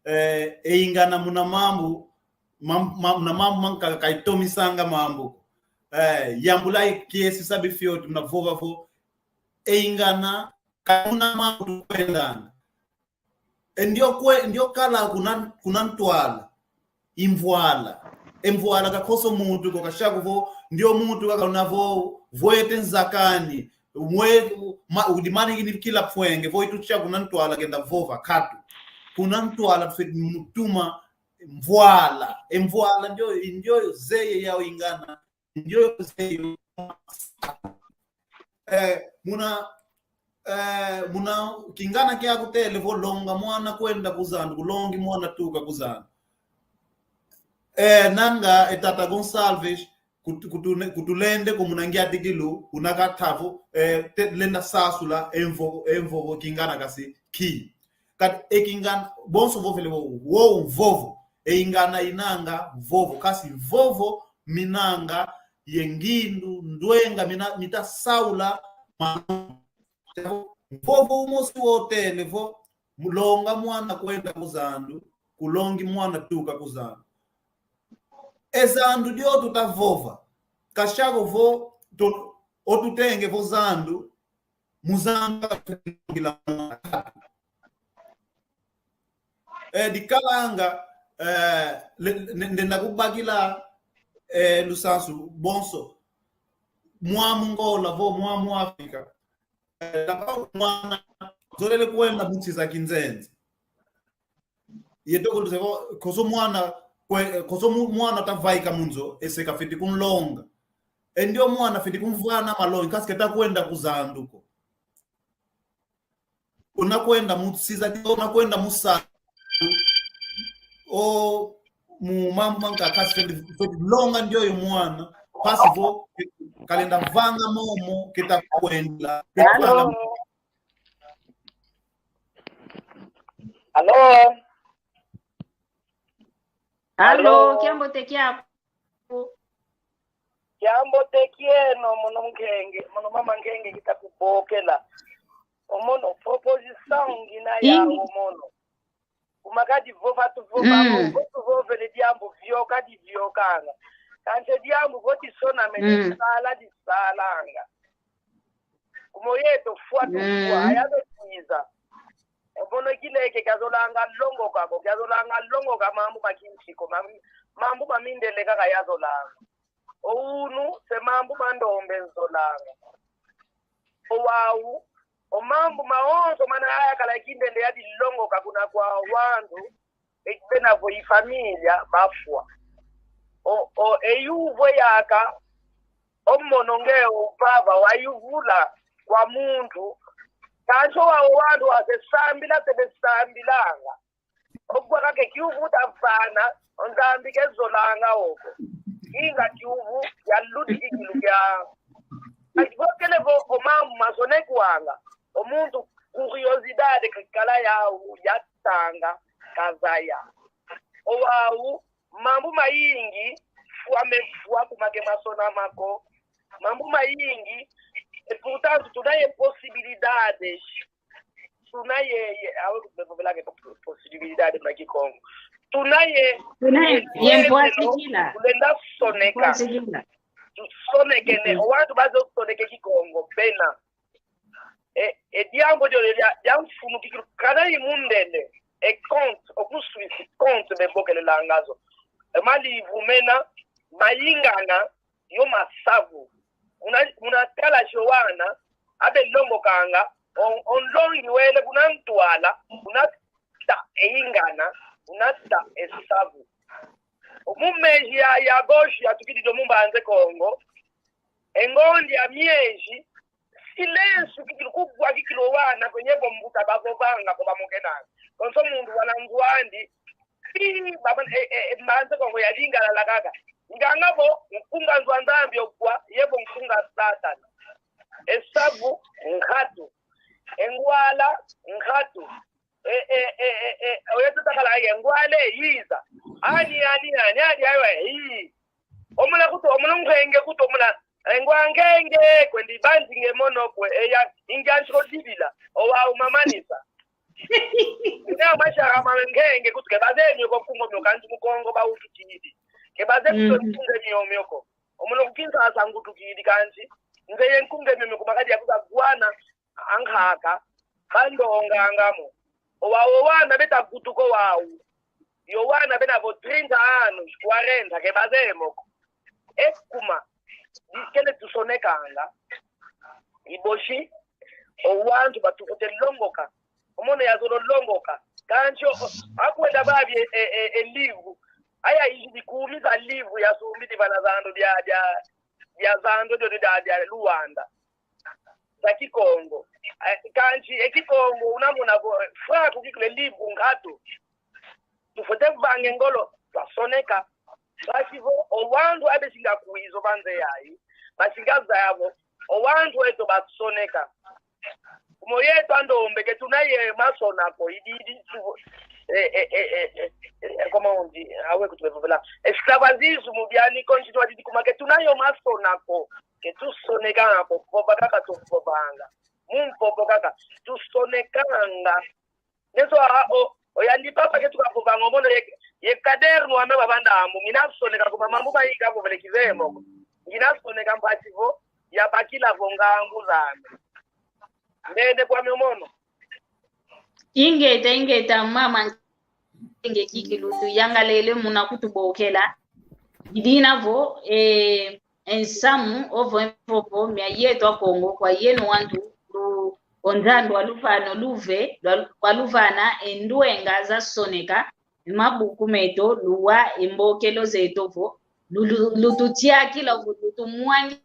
eh, e ingana muna mambu, mam-, mam-, muna mambu mankaka ka itomisanga mambu. Eh, yambula i kiesi sabi fioti muna vova vo, e ingana, ka muna mambu tukwendanga. E ndio kwe-, ndio kala kuna, kuna ntwala. I mvwala. E mvwala ka koso muntu ko kashako vo, ndio muntu kaka una vo, vwete nzakani, mwe-, ma-, udimani kini kila pwenge, vo itu tia kuna ntwala kenda vova, katu. Kuna ntwala tufeti mutuma mvwala. E mvwala ndio, ndio zeye yau ingana, ndio zeye yau. Eh, muna, eh, muna kingana kiaku tele vo longa mwana kwenda ku zandu, kulongi mwana tuka ku zandu. Eh, nanga e tata Gonçalves, kutu-, kutune-, kutulende ko muna ngiatikilu, una kata vo, eh, te-, lenda sasula, e mvo-, e mvovo kingana kasi ki. Kati e kingana, bonso vovele vo, wo mvovo, e ingana inanga mvovo, kasi mvovo minanga ye ngindu, ndwenga, mina, mita saula, ma-, mvovo umosi wo tele vo, mulonga mwana kwenda ku zandu, kulongi mwana tuka ku zandu. E zandu dio tutavova, kashako vo, to-, o tutenge vo zandu, muzanga kila mwana. Eh, dikalanga, eh, le-, ne-, ndenda kubakila, eh, lusansu bonso. Mwamu Ngola vo, mwamu Afrika. Eh, mwana, zolele kwenda mu nsi za kinzenze. Yeto kuluze vo, koso mwana, kwe-, koso mu-, mwana tavaika mu nzo, ese kafiti kunlonga. E ndio mwana fiti kumvana malongi, kasi keta kwenda ku zandu ko. Una kwenda mu nsi za, una kwenda mu sa-, o, mu mambu mankaka kasi fiti, fiti longa ndioyo mwana, mpasi vo, kalenda vanga momo, keta kwenda. Alo? Alo? Alo, kiambote kiaku. Kiambote kieno, mono Nkenge, mono mama Nkenge kita kubokela. O mono, proposição ngina yau mono. Kuma kadi vova tuvova, mm, vo tuvovele diambu vioka diviokanga. Kansi diambu vo disonamene, mm, sala disalanga. Kumo yeto fwa tufwa, mm, ayabe kwiza. Omono kileke kiazolanga longoka ko, kiazolanga longoka mambu ma kinsi ko, mam-, mambu ma mindele kaka yazolanga. O unu, se mambu ma ndombe nzolanga. O wau, o mambu mawonso mana ayakala kindende yadilongoka kuna kwa wantu, e bena vo i familia bafwa. O, o, e yuvu eyaka, o mono nge o vava wayuvula kwa muntu, kansi o wau o wantu wase sambila se besambilanga. Okwa kake kiuvu tavana, o Nzambi kezolanga oko. Inga kiuvu ya ludi kikilu kia. Akivokele vo o mambu masonekwanga. O muntu curiosidade kakala yau yatanga kazaya. O wau, mambu mayingi, fwa mefwa kuma ke masonama ko. Mambu mayingi, e portanto, tuna ye possibilidade. Tuna ye, ye, awe kubevovelake po-, possibilidade mwa Kikongo. Tuna ye, tuna ye, ye mpwasikila. Kulenda soneka. Mpwasikila. Tusonekene, mm, o wantu bazosoneke Kikongo, bena. E, e diambu dio dia, dia mfunu kikilu, kana i mundele. E conte, oku Suisse, conte bebokelelanga zo. E malivu mena, mayingana, yo masavu. Muna, muna tala jo wana, abe longokanga, on, o nlongi wele kuna ntwala, kuna ta e ingana, kuna ta e savu. Mu meji ya, ya agosto yatukidi dio mu Mbanza Kongo, e ngonde ya meji, silêncio kikilu, kugwa kikilu o wana kwenye vo mbuta bavovanga ko bamokenanga. Konso muntu wana nzo andi, pi, baba, e, e, e, Mbanza Kongo yadingalala kaka. Nganga vo, nkunga nzo a Nzambi ogwa, ye vo nkunga Satana. E savu, nkatu. E ngwala, nkatu. E, e, e, e, e, oyo tutakala ye ngwale, yiza. Ani, ani, ani, ani, ayo, e, yi. Omuna kutu, omuna nkenge kutu, omuna, e, ngwa nkenge, kwendi banzi nge mono kwe, e, ya, ingi ansi kodibila, o wau mamanisa. Ina mashara ma nkenge kutu, ke baze mio ko kungo mio kansi mu Kongo ba utukidi. Ke baze kutu, mm, kunge mio mio ko. Omuna ku Kinshasa ngutukidi kansi. Nze ye nkunge mio mio ko makadi ya kuta gwana, ankaka, bandonganga mo. O wau o wana beta kutuka o wau. Yo wana bena vo trinta anos, quarenta, ke baze mo ko. E kuma, dikele tusonekanga. I bosi, o wantu batufwete longoka. O mono yazolo longoka. Kansi o, o, akwenda babi e, e, e, e livro. Aya izidi kumi za livro yasumbidi vana zando dia, dia, dia zando dio dia, dia Luanda. Za Kikongo. Eh, kansi, e Kikongo, unamona vo, eh, fraco kikilu e livro nkatu. Tufwete vanga e ngolo, twasoneka. Basi vo, o wantu abe singa kwiza o banze yayi. Basinga zaya vo, o wantu eto basoneka. Kumo yeto a ndombe ke tuna ye masona ko, idi, idi, tu, eh, eh, comment on dit, awe kutu bevovela. Esclavagisme, biani, continua, didi kuma ke tuna yo masona ko. Ke tusonekanga ko, vova kaka tuvovanga. Mu mvovo kaka, tusonekanga. Neso a, o, oyandi papa ke tukavovanga, o mono ye, ye caderno ame babanda amu, mina soneka kuma mambu mayi kavovele kizeye mo ko. Ngina soneka mpasi vo, yabakila vo ngangu zame. Ndende kwame o mono. Ingeta, ingeta, mama, nge kikilu tuyangalele muna kutubokela. Dina vo, eh, e nsamu, ovo e mvovo mia yeto a Kongo, kwa yeno wantu, lu, o Nzambi waluvana o luve, lwa, waluvana e ndwenga zasoneka, e mabuku meto, luwa e mbokelo zeto vo, lu, lu, lututiakila vo, lutumwangina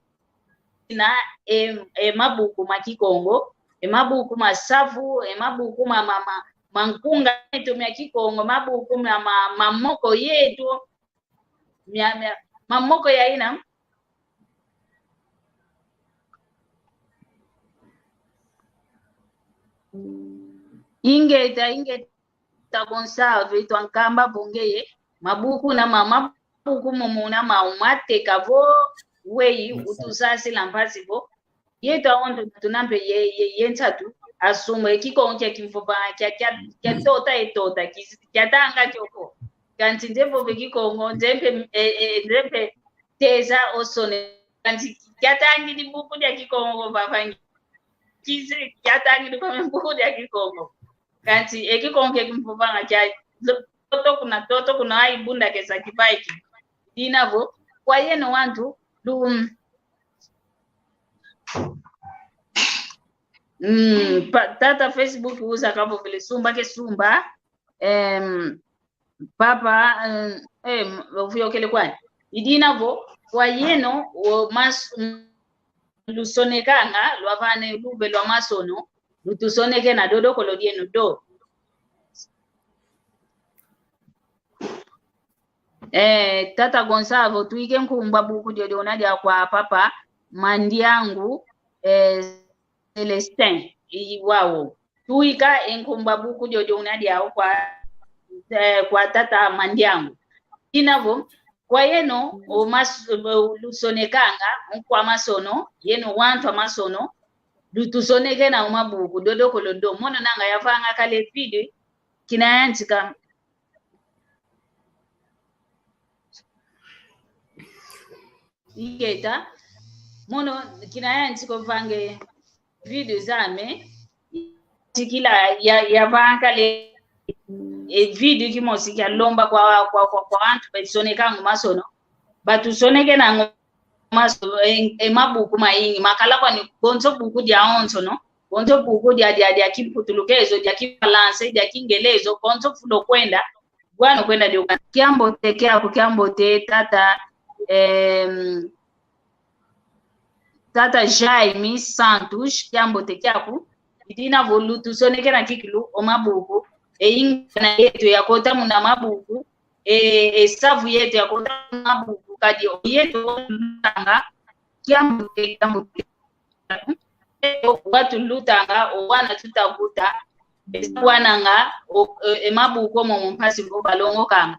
e, e mabuku ma Kikongo, e mabuku ma savu, e mabuku ma, ma, ma, ma nkunga meto mia Kikongo, mabuku ma, ma, ma moko yeto, mia, mia, ma moko ya ina. Ingeta, ingeta Gonçalves, twankamba vo ngeye, mabuku na ma, mabuku momo na ma, mateka vo, weyi, utusasila mpasi vo. Yeto awondo tuna mpe ye, ye, ye nsatu, asumba e Kikongo kia kimvova, kia, kia, kia tota e tota, ki, kia tanga kioko. Kansi nze mvova e Kikongo, nze mpe, e, e, nze mpe teza osone. Kansi kia tangidi buku dia Kikongo, vavangi. kizi, kiatangidi kwa mbuku dia Kikongo. Kansi e Kikongo ke kimvovanga kia, toto kuna, toto kuna, ai bunda kesa kivaiki. Dina vo, kwa yeno wantu, lu-, mm, pa-, tata Facebook uza kavovele sumba ke sumba, em, papa, em, em, oviyokele kwani. Idina vo, kwa yeno, o mas-, lusonekanga, lwavana e lube lwa masono, lutusonekena dodokolo dieno do. Eh, tata Gonçalves, tuike nkumbu a buku diodio una dia kwa papa Mandiangu, eh, Celestin, i wau. Tuika e nkumbu a buku diodio una diau kwa, eh, kwa tata Mandiangu. Ina vo, kwa yeno, o mas-, o lusonekanga, nkwa masono, yeno wantu a masono, lutusonekena o mabuku, dodokolo do. Mono nanga yavanga kala e vídeo, kina yantika. Ingeta, mono kina yantika vanga e vídeo zame, tikila ya, yavanga kala e vídeo kimosi kia lomba kwa, kwa, kwa, kwa wantu batusonekanga o masono, batusonekenanga o maso-, e, e mabuku mayingi, makala kwani konso buku diawonsono, konso buku dia, dia, dia Kimputulukezo, dia Kifalansa, dia Kingelezo, konso fulu kwenda, bwana kwenda dio. Kiambote kiaku, kiambote tata, em, tata Jaime Santos, kiambote kiaku, idina vo lutusonekena kikilu o mabuku, e ingana yeto yakota muna mabuku, e, e savu yeto yakota muna mabuku, kadi o yeto lutanga, kiambote, kiambote. Watu lutanga, o wana tutakuta, esa wananga, o, e, e mabuku momo mpasi vo balongokanga.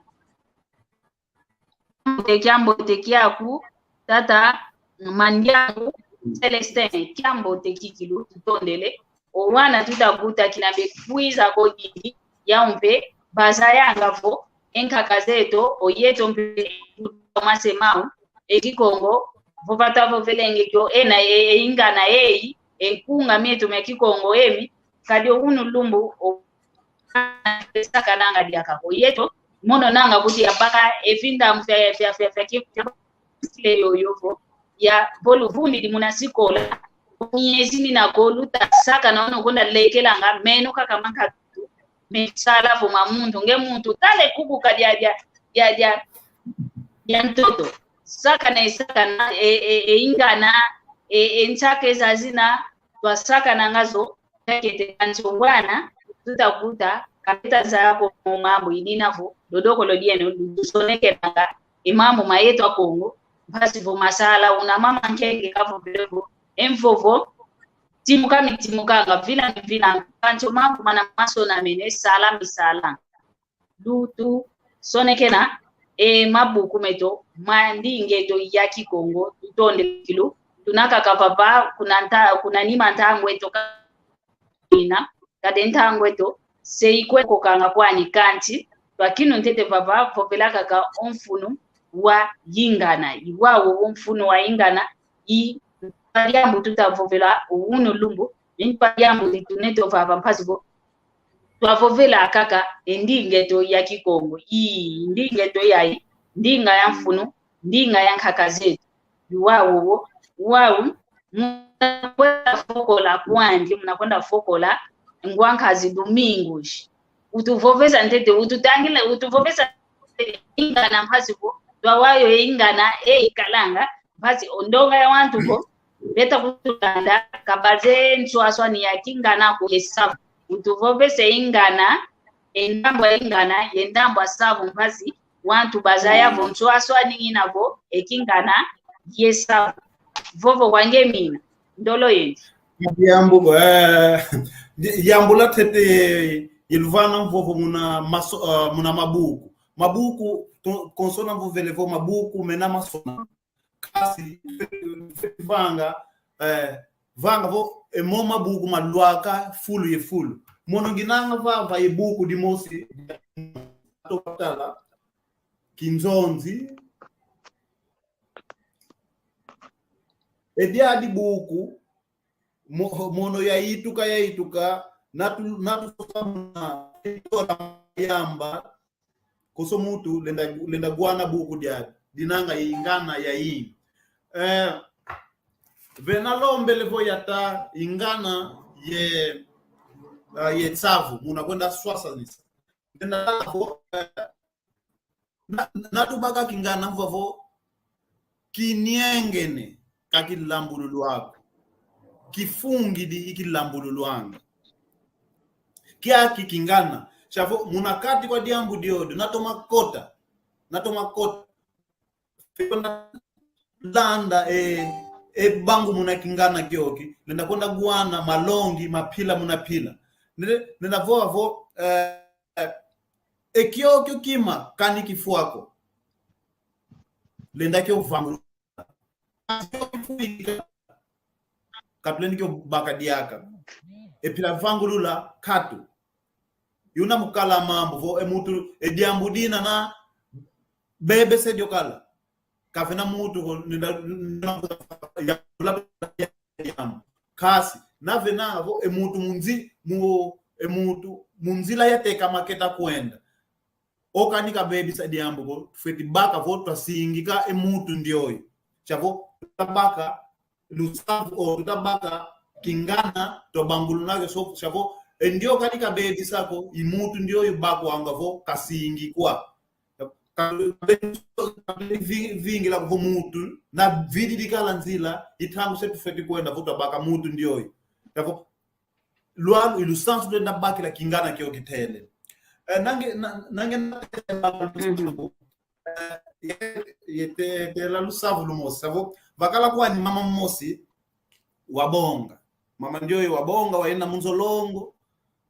Kiambote, kiambote kiaku, tata Mandiangu Celestin, kiambote kikilu, tutondele. O wana tutakuta kina bekwiza ko didi, yau mpe, bazayanga vo, e nkaka zeto, o yeto mpe, mase mau, e Kikongo, vo vata vovelenge kio, ena e, e ingana eyi, e nkunga mieto mia Kikongo emi, kadi o unu lumbu, o sakananga diaka ko yeto, mono nanga kuti yabaka, e vinda mu fia, fia, fia, fia, ki-, fia, yoyo vo, ya, vo luvundidi muna sikola, miezi mina ko luta sakana ono kwenda lekelanga, meno kaka mankatu, me sala vo ma muntu, nge muntu, tala e kukuka dia, dia, dia, dia, dia ntoto. Sakana, e sakana, e, e, e ingana, e, e nsaka zazina, twasakananga zo, takete kansi o wana, tutakuta, kapeta zaya ko mambu idina vo, dodokolo dieno, lutusonekenanga, e mambu ma yeto a Kongo, mpasi vo masala, una mama Nkenge kavovele vo, e mvovo, timuka mitimukanga, vila mivilanga, kansi o mambu mana masonamene, sala misalanga. Lutusonekena e mabuku meto ma ndinga eto ya Kikongo, tutondele kikilu, tuna kaka vava, kuna nta-, kuna nima ntangu eto ka-, ina, kadi ntangu eto se ikwe kokanga kwani kansi, twakinu ntete vava, vovela kaka o mfunu wa yingana, i wau o mfunu wa yingana, i diambu tutavovela o unu lumbu, i diambu ditunete vava mpasi vo twavovela kaka e ndinga eto ya Kikongo. Ii, ndinga eto yayi, ndinga ya mfunu, ndinga ya nkaka zeto. I wau, wau, muna kwenda fokola kwandi, muna kwenda fokola, ngwa nkazi Domingos. Utuvovesa ntete, ututangila, utuvovesa ingana mpasi vo, twawayo e ingana, e ikalanga, mpasi o ndonga ya wantu ko, beta kutulanda, ka bazeye nswaswani ya kingana ko ye savu. Utuvovese ingana, e ndambu a ingana, ye ndambu a savu mpasi, wantu bazaya vo nswaswani ngina vo, e kingana, ye savu. Vovo kwa nge mina, ndolo yenu. Diambu, eh, di-, diambu la ntete, iluvana mvovo muna maso-, eh, muna mabuku. Mabuku, to-, konso navovele vo mabuku, mena masona. Kasi, vanga, eh, vanga vo, e mo mabuku malwaka fulu ye fulu. Mono nginanga vava ye buku dimosi, tala, Kinzonzi. E diadi buku, Mo-, mono yaituka, yaituka, natu-, natusosa muna, yamba, konso muntu lenda, lenda wana buku dia, dinanga ingana ya i. Eh, vena lombele vo yata ingana ye, ah, ye nsavu, muna kwenda swasanisa. Vena vo, eh, na, na tubaka kingana vavo, kiniengene, ka kilambululwa ko. Kifungidi i kilambululwanga. Kiaki kingana. Sia vo, muna kati kwa diambu diodio, natoma kota. Natoma kota. Landa e, e bangu muna kingana kioki. Lenda kwenda wana malongi, mapila muna pila. Nde, nde na vo, vo, eh, eh, e kiokio kima, kani kifwa ko. Lenda kio vangulula. Katulendi kio baka diaka. E pila vangulula katu. Yuna mukala mambu vo e muntu e diambu dina na bebe se diokala. Kavena muntu ko nenda, nenda, ya, ya, ya, kasi, na vena vo e muntu munzi-, mu-, e muntu munzila yatekama keta kwenda. Okani kabebisa diambu ko, tufweti baka vo twasingika e muntu ndioyo. Sia vo, tutabaka lusavu o tutabaka kingana, twabanguluna ke so, sia vo, e ndioyo kani kabebisa ko, i muntu ndioyo bakwanga vo, kasingikwa. Ka-, vi-, vingila vo muntu, na vididi kala nzila, i ntangu se tufweti kwenda vo twabaka muntu ndioyo. Sia vo, lwalu i lusansu lwenda bakila kingana kio kitele. Eh, nange, na-, nange na-, eh, ye-, yete-, tela lusavu lumosi. Sia vo, vakala kwani mama mosi, wabonga. Mama ndioyo wabonga, wayenda mu nzo longo,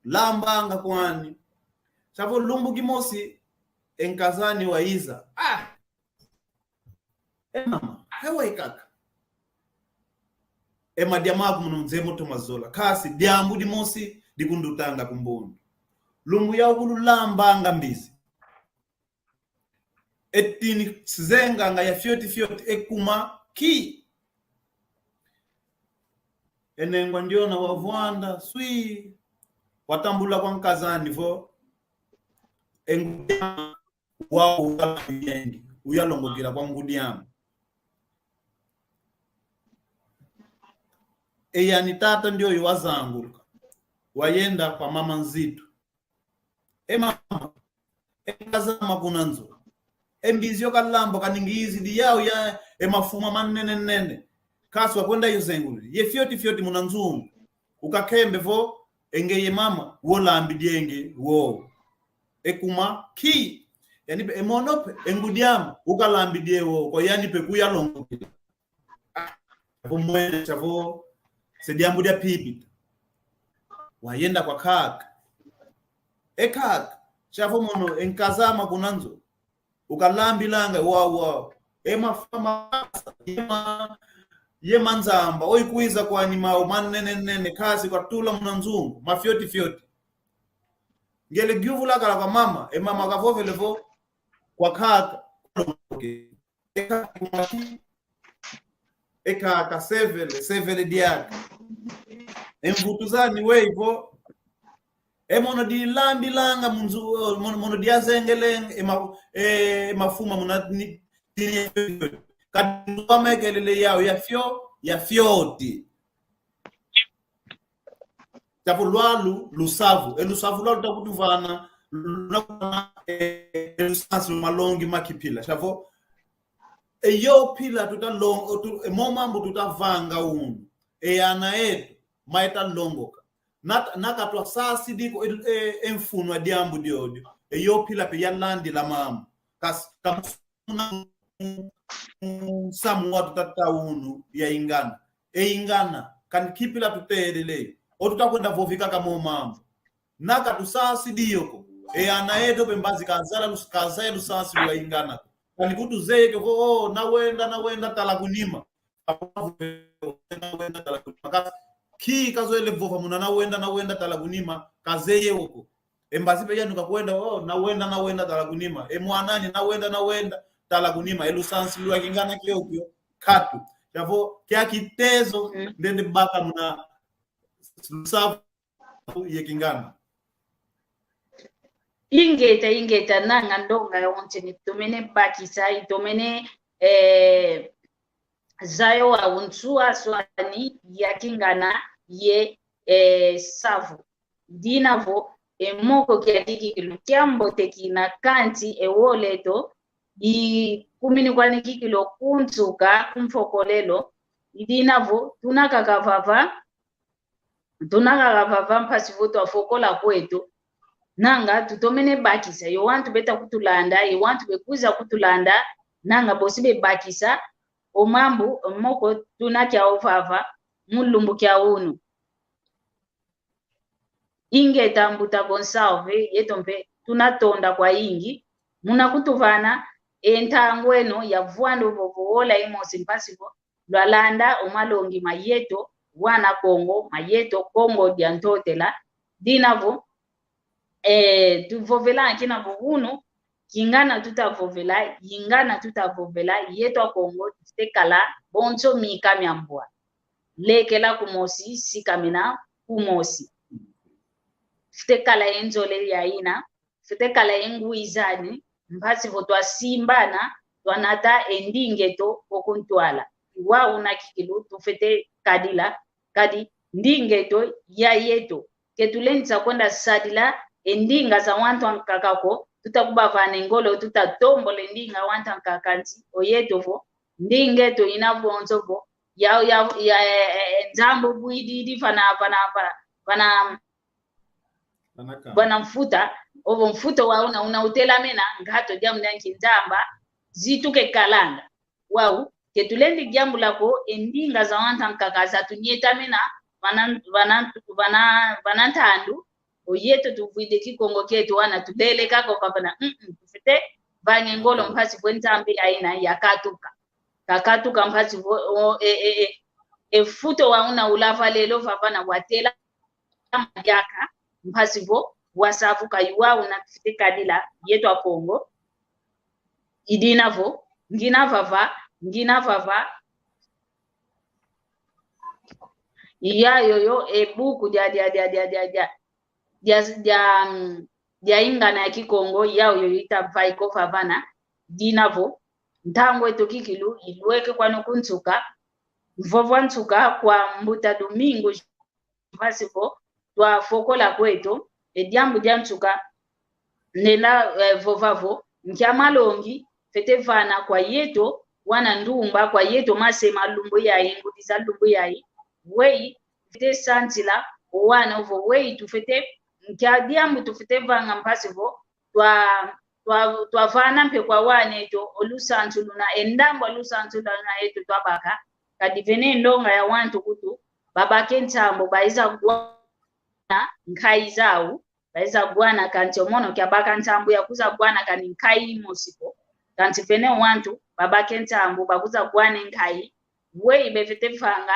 lambanga kwani. Sia vo lumbu kimosi, e nkaz'ani wayiza. Ah! E mama, he waikaka. E madia maku muna nzeye mo toma zola. Kasi diambu dimosi dikundutanga ku mbundu. Lumbu yaukulu lambanga mbizi. E tini sizenganga ya fioti fioti e kuma ki. E nengwa ndiona wavwanda, swi. Watambula kwa nkaz'ani vo. E ngudi ame wau ukalambidi, uyalongokila kwa ngudi ame. E yani tata ndioyo wazanguluka. Wayenda kwa mama Nzitu. E mama, e nkaz'ama kuna nzo. E mbizi yo kalamba kaningizidi yau ya e mafuma manene nene. Kasi wakwenda yo zenguludi. Ye fioti fioti muna nzungu. Ukakembe vo, e ngeye mama, wo lambidi e nge, wo. E kuma, ki. Yani pe, e mono pe, e ngudi ame, ukalambidi e wo, kwa yani pe kuyalongokila. Sia vo mwene, sia vo, se diambu dia pipita. Wayenda kwa kaka. E kaka, sia vo mono, e nkaz'ama kuna nzo. Ukalambilanga, wau, wau. E mafuma, ye ma-, ye manzamba. Oyi kwiza kwani mau, manene nene, kasi kwatula muna nzungu, mafioti fioti. Ngele gyuvula kala kwa mama, e mama kavovele vo, kwa kaka. E kaka, e kaka, sevele, sevele diaka. E mvutu zani wei vo. E mono dilambilanga mu nzo, mono, mono diazengelenge, e ma-, e mafuma muna ni-, tini ya fioti. Kadi ndu wamekelele yau, ya fio-, ya fioti. Sia vo lwalu, lusavu. E lusavu lwalu takutuvana, luna, e, e lusansu malongi ma kipila. Sia vo, e yo pila tuta long-, o tu-, e mo mambu tutavanga unu. E ana etu, maeta longoka. Nat-, na katwasasidi ko, e, e, e mfunu a diambu diodio. E yo pila pe yalandila mambu. Kas-, kam- Una, mm, samu watu tata unu ya ingana. E ingana, kani kipila tutelele. O tutakwenda vovika kamo mambu. Na katusasidi yo ko. E ana eto pe mbazi kazala lus-, kazaya lusansu lwa ingana. Kani kutuzeye ko, oh, nawenda, nawenda tala kunima. Ki kazoele vova muna nawenda, nawenda tala kunima, kazeye wo ko. E mbazi pe yanu kakwenda, oh, nawenda, nawenda tala kunima. E mwan'ani, nawenda, nawenda tala kunima. E lusansu lwa kingana kiokio, katu. Sia vo, kia kitezo, mm, ndende baka muna, lusavu ye kingana. Ingeta, ingeta, nanga ndonga ya onse ni tomene bakisa, itomene, eh, zayo wa unsua swani ya kingana ye, eh, savu. Dina vo, e moko kiadi kikilu kiambote kina kanti e wole eto, ikumini kwani kikilu kunsuka, kumfokolelo, idina vo, tuna kaka vava, tuna kaka vava mpasi vo twafokola kweto. Nanga tutomene bakisa, yo wantu beta kutulanda, yo wantu bekwiza kutulanda, nanga bosi bebakisa, o mambu, moko tuna kiao vava, mu lumbu kia unu. Ingeta mbuta Gonçalves, yeto mpe tunatonda kwayingi muna kutuvana e ntangu eno ya vwanda vovo wola imosi mpasi vo lwalanda o malongi ma yeto wana Kongo, ma yeto Kongo dia Ntotela. Dina vo, eh, tuvovela kina vo unu, kingana tutavovela, ingana tutavovela, yeto Akongo tufwete kala bonso mika mia mbwa. Lekela kumosi, sikamena kumosi. Fwete kala ye nzole ya ina, fwete kala ye ngwizani, mpasi vo twasimbana, twanata e ndinga eto o kuntwala. Wau una kikilu tufwete kadila, kadi ndinga eto ya yeto. Ke tulenda kwenda sadila e ndinga za wantu ankaka ko, tuta kubavana e ngolo, tuta tombola e ndinga wantu ankaka nti, o yeto vo, ndinga eto ina vonso vo, ya, ya, ya, eh, eh, eh, Nzambi bwididi vana, vana, vana, vana, vana mfuta, ovo mfuta wa una, una utelamena, ngato diambu dia nki Nzambi, zituke kalanga. Wau, ke tulendi diambula ko, e ndinga za wantu ankaka za tunyetamena, vana, vana, vana, vana ntandu, o yeto tuvwidi Kikongo kieto wana tulele kako kavana, mm, mm, tufwete vanga e ngolo mpasi vo e ntambi ya ina yakatuka. Kakatuka mpasi vo, o, e, e, e, e futo wa una ulava lelo vavana watela madiaka, mpasi vo wasavuka. Yuwa una tufwete kadila, yeto Akongo. Idina vo, ngina vava, ngina vava. Iya yoyo, e buku dia, dia, dia, dia, dia, dia, dia, dia, mm, dia ingana ya Kikongo, iya yoyo itavaiko vavana, dina vo, ntangu eto kikilu, ilweke kwani kunsuka, mvovo a nsuka kwa mbuta Domingo, mpasi vo twafokola kweto, e diambu dia nsuka, nenda, eh, vova vo, nkia malongi fwete vana kwa yeto wana ndumba, kwa yeto mase ma lumbu yayi, ngudi za lumbu yayi, weyi fwete santila o wana ovo, weyi tufwete, nkia diambu tufwete vanga mpasi vo twa, twa, twavana mpe kwa wana eto o lusansu luna, e ndambu a lusansu luna eto twabaka. Kadi vene ndonga ya wantu kutu, babake nsambu, baiza gwana nkayi zau, baiza gwana kanti o mono kiabaka nsambu ya kwiza gwana kani nkayi imosi ko. Kanti vene wantu, babake nsambu, bakwiza gwana nkayi, weyi befwete vanga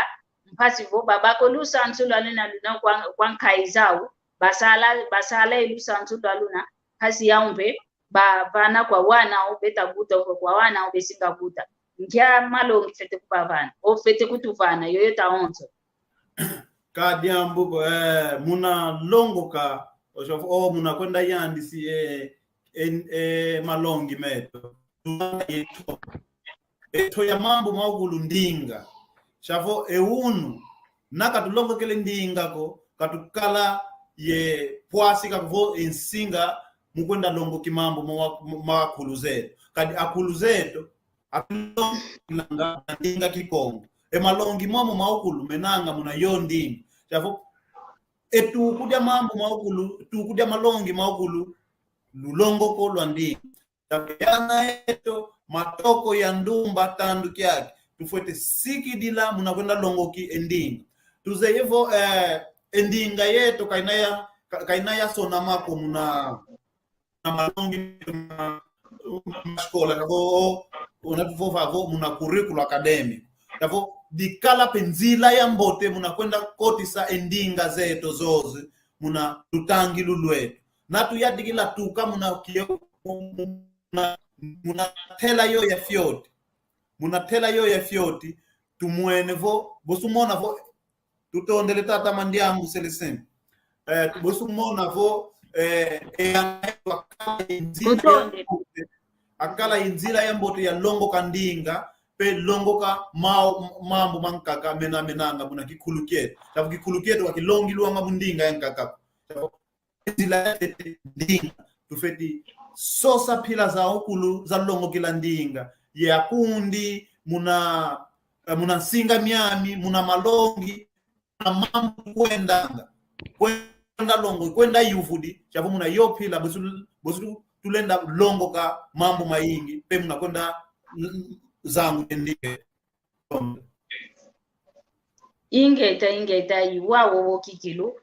mpasi vo babaka o lusansu lwa luna luna kwa, kwa nkayi zau, basala, basala e lusansu lwa luna, mpasi yau mpe bavana kwa wana au beta kuta, kwa wana au besinga kuta. Nkia malongi fwete kubavana, o fwete kutuvana, yoyo tawonso. Ka diambu ko, eh, muna longoka, o, o muna kwenda yandisi, eh, eh, eh, malongi meto. Eto ya mambu maukulu ndinga. Shavo e unu, na katulongokele ndinga ko, katukala ye pwasi kako vo e nsinga mu kwenda longoki mambu ma, ma, ma akulu zeto. Kadi akulu zeto, akulonga ndinga Kikongo. E malongi momo maukulu menanga muna yo ndinga. Shavo, e tuku dia mambu maukulu, tuku dia malongi maukulu, lulongoko lwa ndinga. Yana eto, matoko ya ndumba tandu kiaki, tufwete sikidila muna kwenda longoki e ndinga. Tuzeye vo, eh, e ndinga yeto kaina ya, ka-, kaina ya sonama ko muna, na malongi ma, ma escola, ka vo, o, una tuvova vo muna currículo académico. Ka vo dikala pe nzila ya mbote muna kwenda kotisa e ndinga zeto zozi muna lutangilu lweto. Na tuyadikila tuka muna kio, muna, muna tela yo ya fioti. Muna tela yo ya fioti, tumwene vo, bosi umona vo, Tutondele tata Mandiangu Celestin. Eh, bosi umona vo, eh, e, akala ye nzila ya mbote, akala ye nzila ya mbote ya longoka ndinga, pe longoka mau-, mambu mankaka mena menanga muna kikulu kieto. Sia vo kikulu kieto ka kilongilwanga mu ndinga yankaka. Sia vo nzila ya ntete ndinga. Tufeti sosa mpila za ukulu za longokila ndinga. Ye akundi muna, eh, muna nsinga miami, muna malongi, muna mambu kwendanga. Kwenda longo, kwenda yuvudi, sia vo muna yo mpila, bosi, bosi tu-, tulenda longoka mambu mayingi, pe muna kwenda n-, n-, zangu ndinga. Ingeta, ingeta, i wau o kikilu.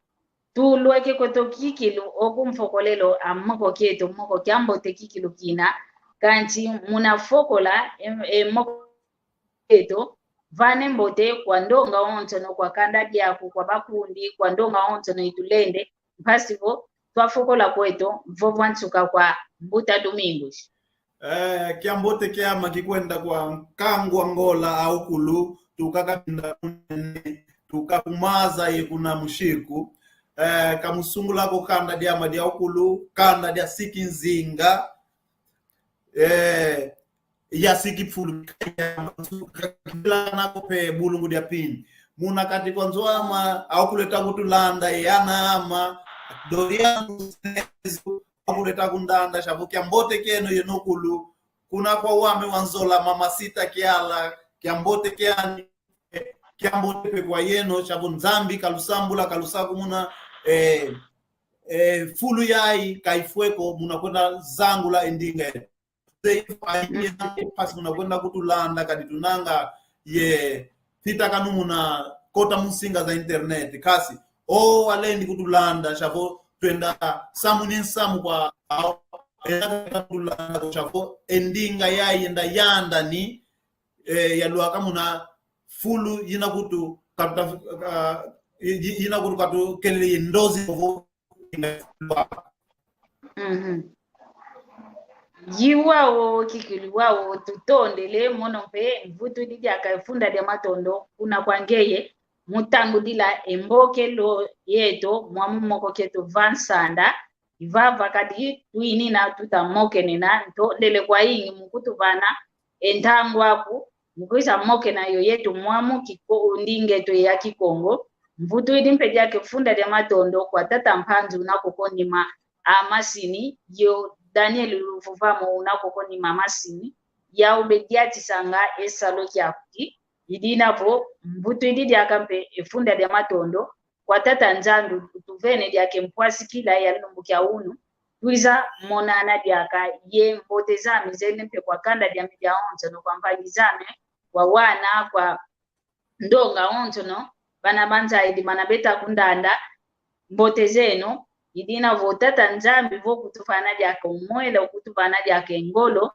Tulweke kweto kikilu, oku mfokolelo a moko kieto, moko kia mbote kikilu kina. Kansi muna fokola, e, e moko kieto, vane mbote kwa ndonga onsono, kwa kanda diaku, kwa bakundi, kwa ndonga onsono i tulende, mpasi vo twafokola kweto, mvovo a nsuka kwa Mbuta Domingos. Eh, kiambote kiama kikwenda kwa nkangu Angola a ukulu, tuka Kabinda Kunene, tuka ku Maza ye kuna Mushiku. Eh, kamusungula ko kanda diama dia ukulu, kanda dia Siki Nzinga. Eh, ya Siki Fulu, kila nako pe bulungu dia Pini. Muna kati kwa nzo ama, a ukulu eta kutulanda, ye ana ama, Doriano, a ukulu eta kundanda, sia vo kiambote kieno yeno ukulu, kuna kwa wame wa nzola, Mama Sita Kiala, kiambote kiani, kiambote pe kwa yeno, sia vo Nzambi kalusambula, kalusakumuna, eh, eh, fulu yayi, ka ifwe ko, muna kwenda zangula e ndinga yeto. Mpasi muna kwenda kutulanda, kadi tunanga ye fitakanu muna kota mu nsinga za internet. Kasi, o walendi kutulanda, sia vo twenda samuni nsamu kwa, enda kutulanda, sia vo e ndinga yayi yenda yandani, eh, yalwaka muna fulu yina kutu katuta, ah, yi-, yi-, yina kutu katukelele ye ndozi vo Mhm. I wau kikilu wau tutondele, mono mpe mvutudi diaka e funda dia matondo kuna kwa ngeye, mu tambudila e mbokelo yeto, mwamu moko kieto va nsanda, i vava kadi twinina tuta mokenena, ntondele kwayingi mu kutuvana e ntangu aku, mu kwiza mokena yo yeto mwamu kiko-, ndinga eto ya Kikongo. Mvutudi mpe diaka e funda dia matondo kwa tata Mpanzu una koko nima a masini, yo Daniel Luvuvamo una koko nima a masini, yau bediatisanga e salu kiaku ki, i dina vo mvutudi diaka mpe e funda dia matondo kwa tata Nzambi utuvene diaka e mpwasikila ya lumbu kia unu, twiza monana diaka ye mbote zame zele mpe kwa kanda diame diawonsono, kwa mpangi zame, kwa wana, kwa ndonga onsono, bana banzaidi, bana beta kundanda, mbote zeno, i dina vo tata Nzambi vo kutuvana diaka o mwela, kutuvana diaka e ngolo,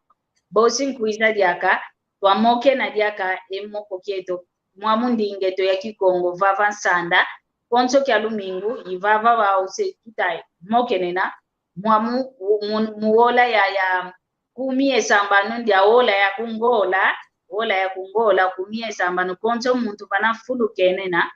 bosi nkwiza diaka twamokena diaka e moko kieto, mwamu ndinga eto ya Kikongo, vava nsanda, konso kia lumingu, i vava wau se tuta mokenena, mwamu, mu, mu wola ya, ya kumi ye sambanu ndia wola ya ku Ngola, wola ya ku Ngola, kumi ye sambanu, konso muntu vana fulu kenena,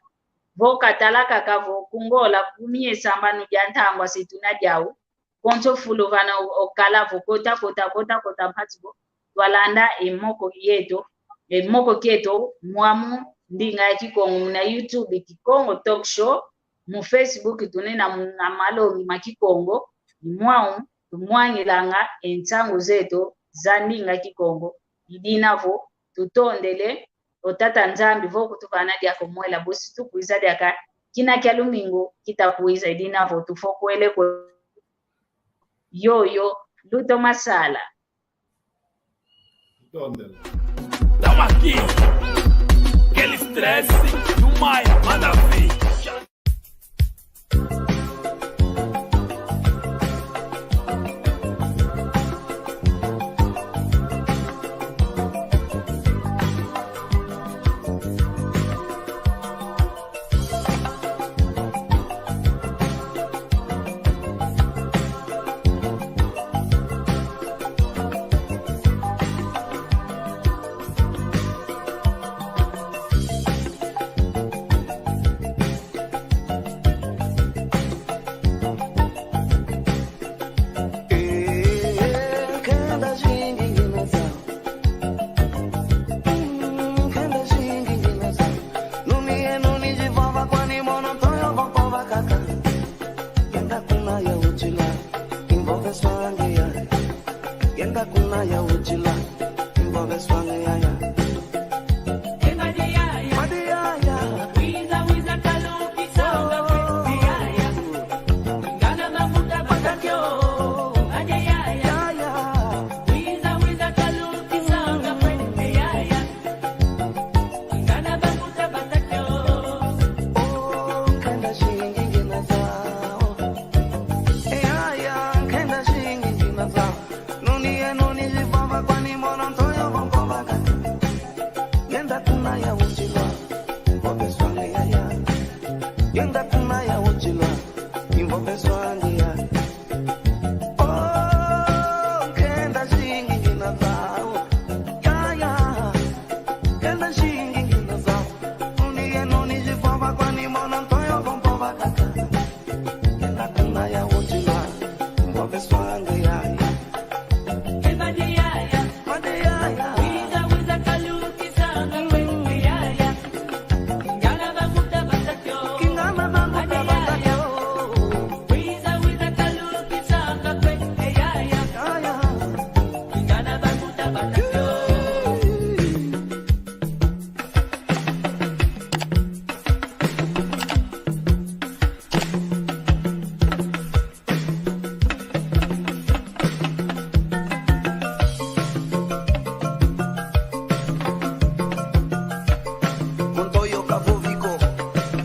vo katala kaka vo ku Ngola, kumi ye sambanu dia ntangwa se tuna diau, konso fulu vana o-, okala vo kota, kota, kota, kota, mpasi vo twalanda e moko yeto, e moko kieto, mwamu ndinga ya Kikongo, muna YouTube, Kikongo Talk Show, mu Facebook, tunena muna malongi ma Kikongo, i mwau tumwangilanga e nsangu zeto za ndinga Kikongo, i dina vo tutondele o tata Nzambi vo kutuvana diaka o mwela, bosi tukwiza diaka kina kia lumingu kita kwiza, i dina vo tufokwele kwe yoyo, luto masala. Tondela. Tamo aqui. Aquele stress do mai, manda ver. Kuna ya uchila, involve swange yaya. Ema de yaya. Made yaya. Wiza, wiza, kaluki sanga kwe, yaya. Ngana mafuta batakio, ade yaya. Yaya. Wiza, wiza, kaluki sanga kwe, yaya. Ngana mafuta batakio. Oh, nkenda zingi ngina zau. Yaya, nkenda zingi ngina zau. Nuni ye nuni zivava kwani mono ntoyo vompo vakata. Ngenda kuna ya uchila, involve swange yaya. Ngenda kuna ya uchila, involve swange yaya. Oh, nkenda zingi ngina zau. Yaya, nkenda zingi ngina zau. Nuni ye nuni zivava kwani mono ntoyo vompo vakata. Ngenda kuna ya uchila, involve swange yaya. Made yaya. Wiza, wiza, kaluki sanga kwe, yaya. Kingana banguta batakio. Kingana banguta batakio. Wiza, wiza, kaluki sanga kwe, yaya. Yaya. Kingana banguta batakio. Montoyo ka vovi ko,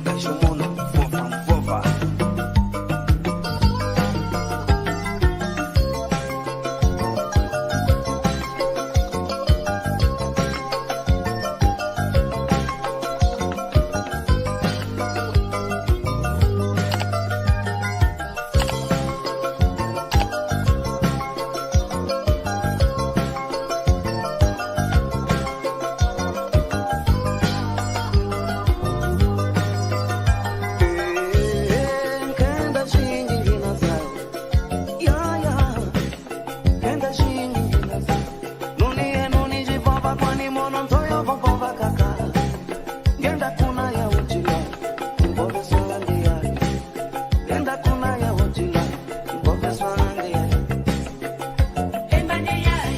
ka jomono vova, vova. Nkenda zingi ngina zau. Yaya. Nkenda zingi ngina zau. Nuni ye nuni zivava kwani mono ntoyo vovova kaka. Ngenda kuna ya uchila, involve swange yaya. Ngenda kuna ya uchila, involve swange yaya.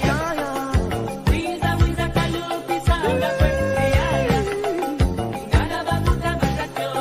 Yaya. Wiza, wiza, kaluki sanga kwe, yaya. Ngana banguta batakio.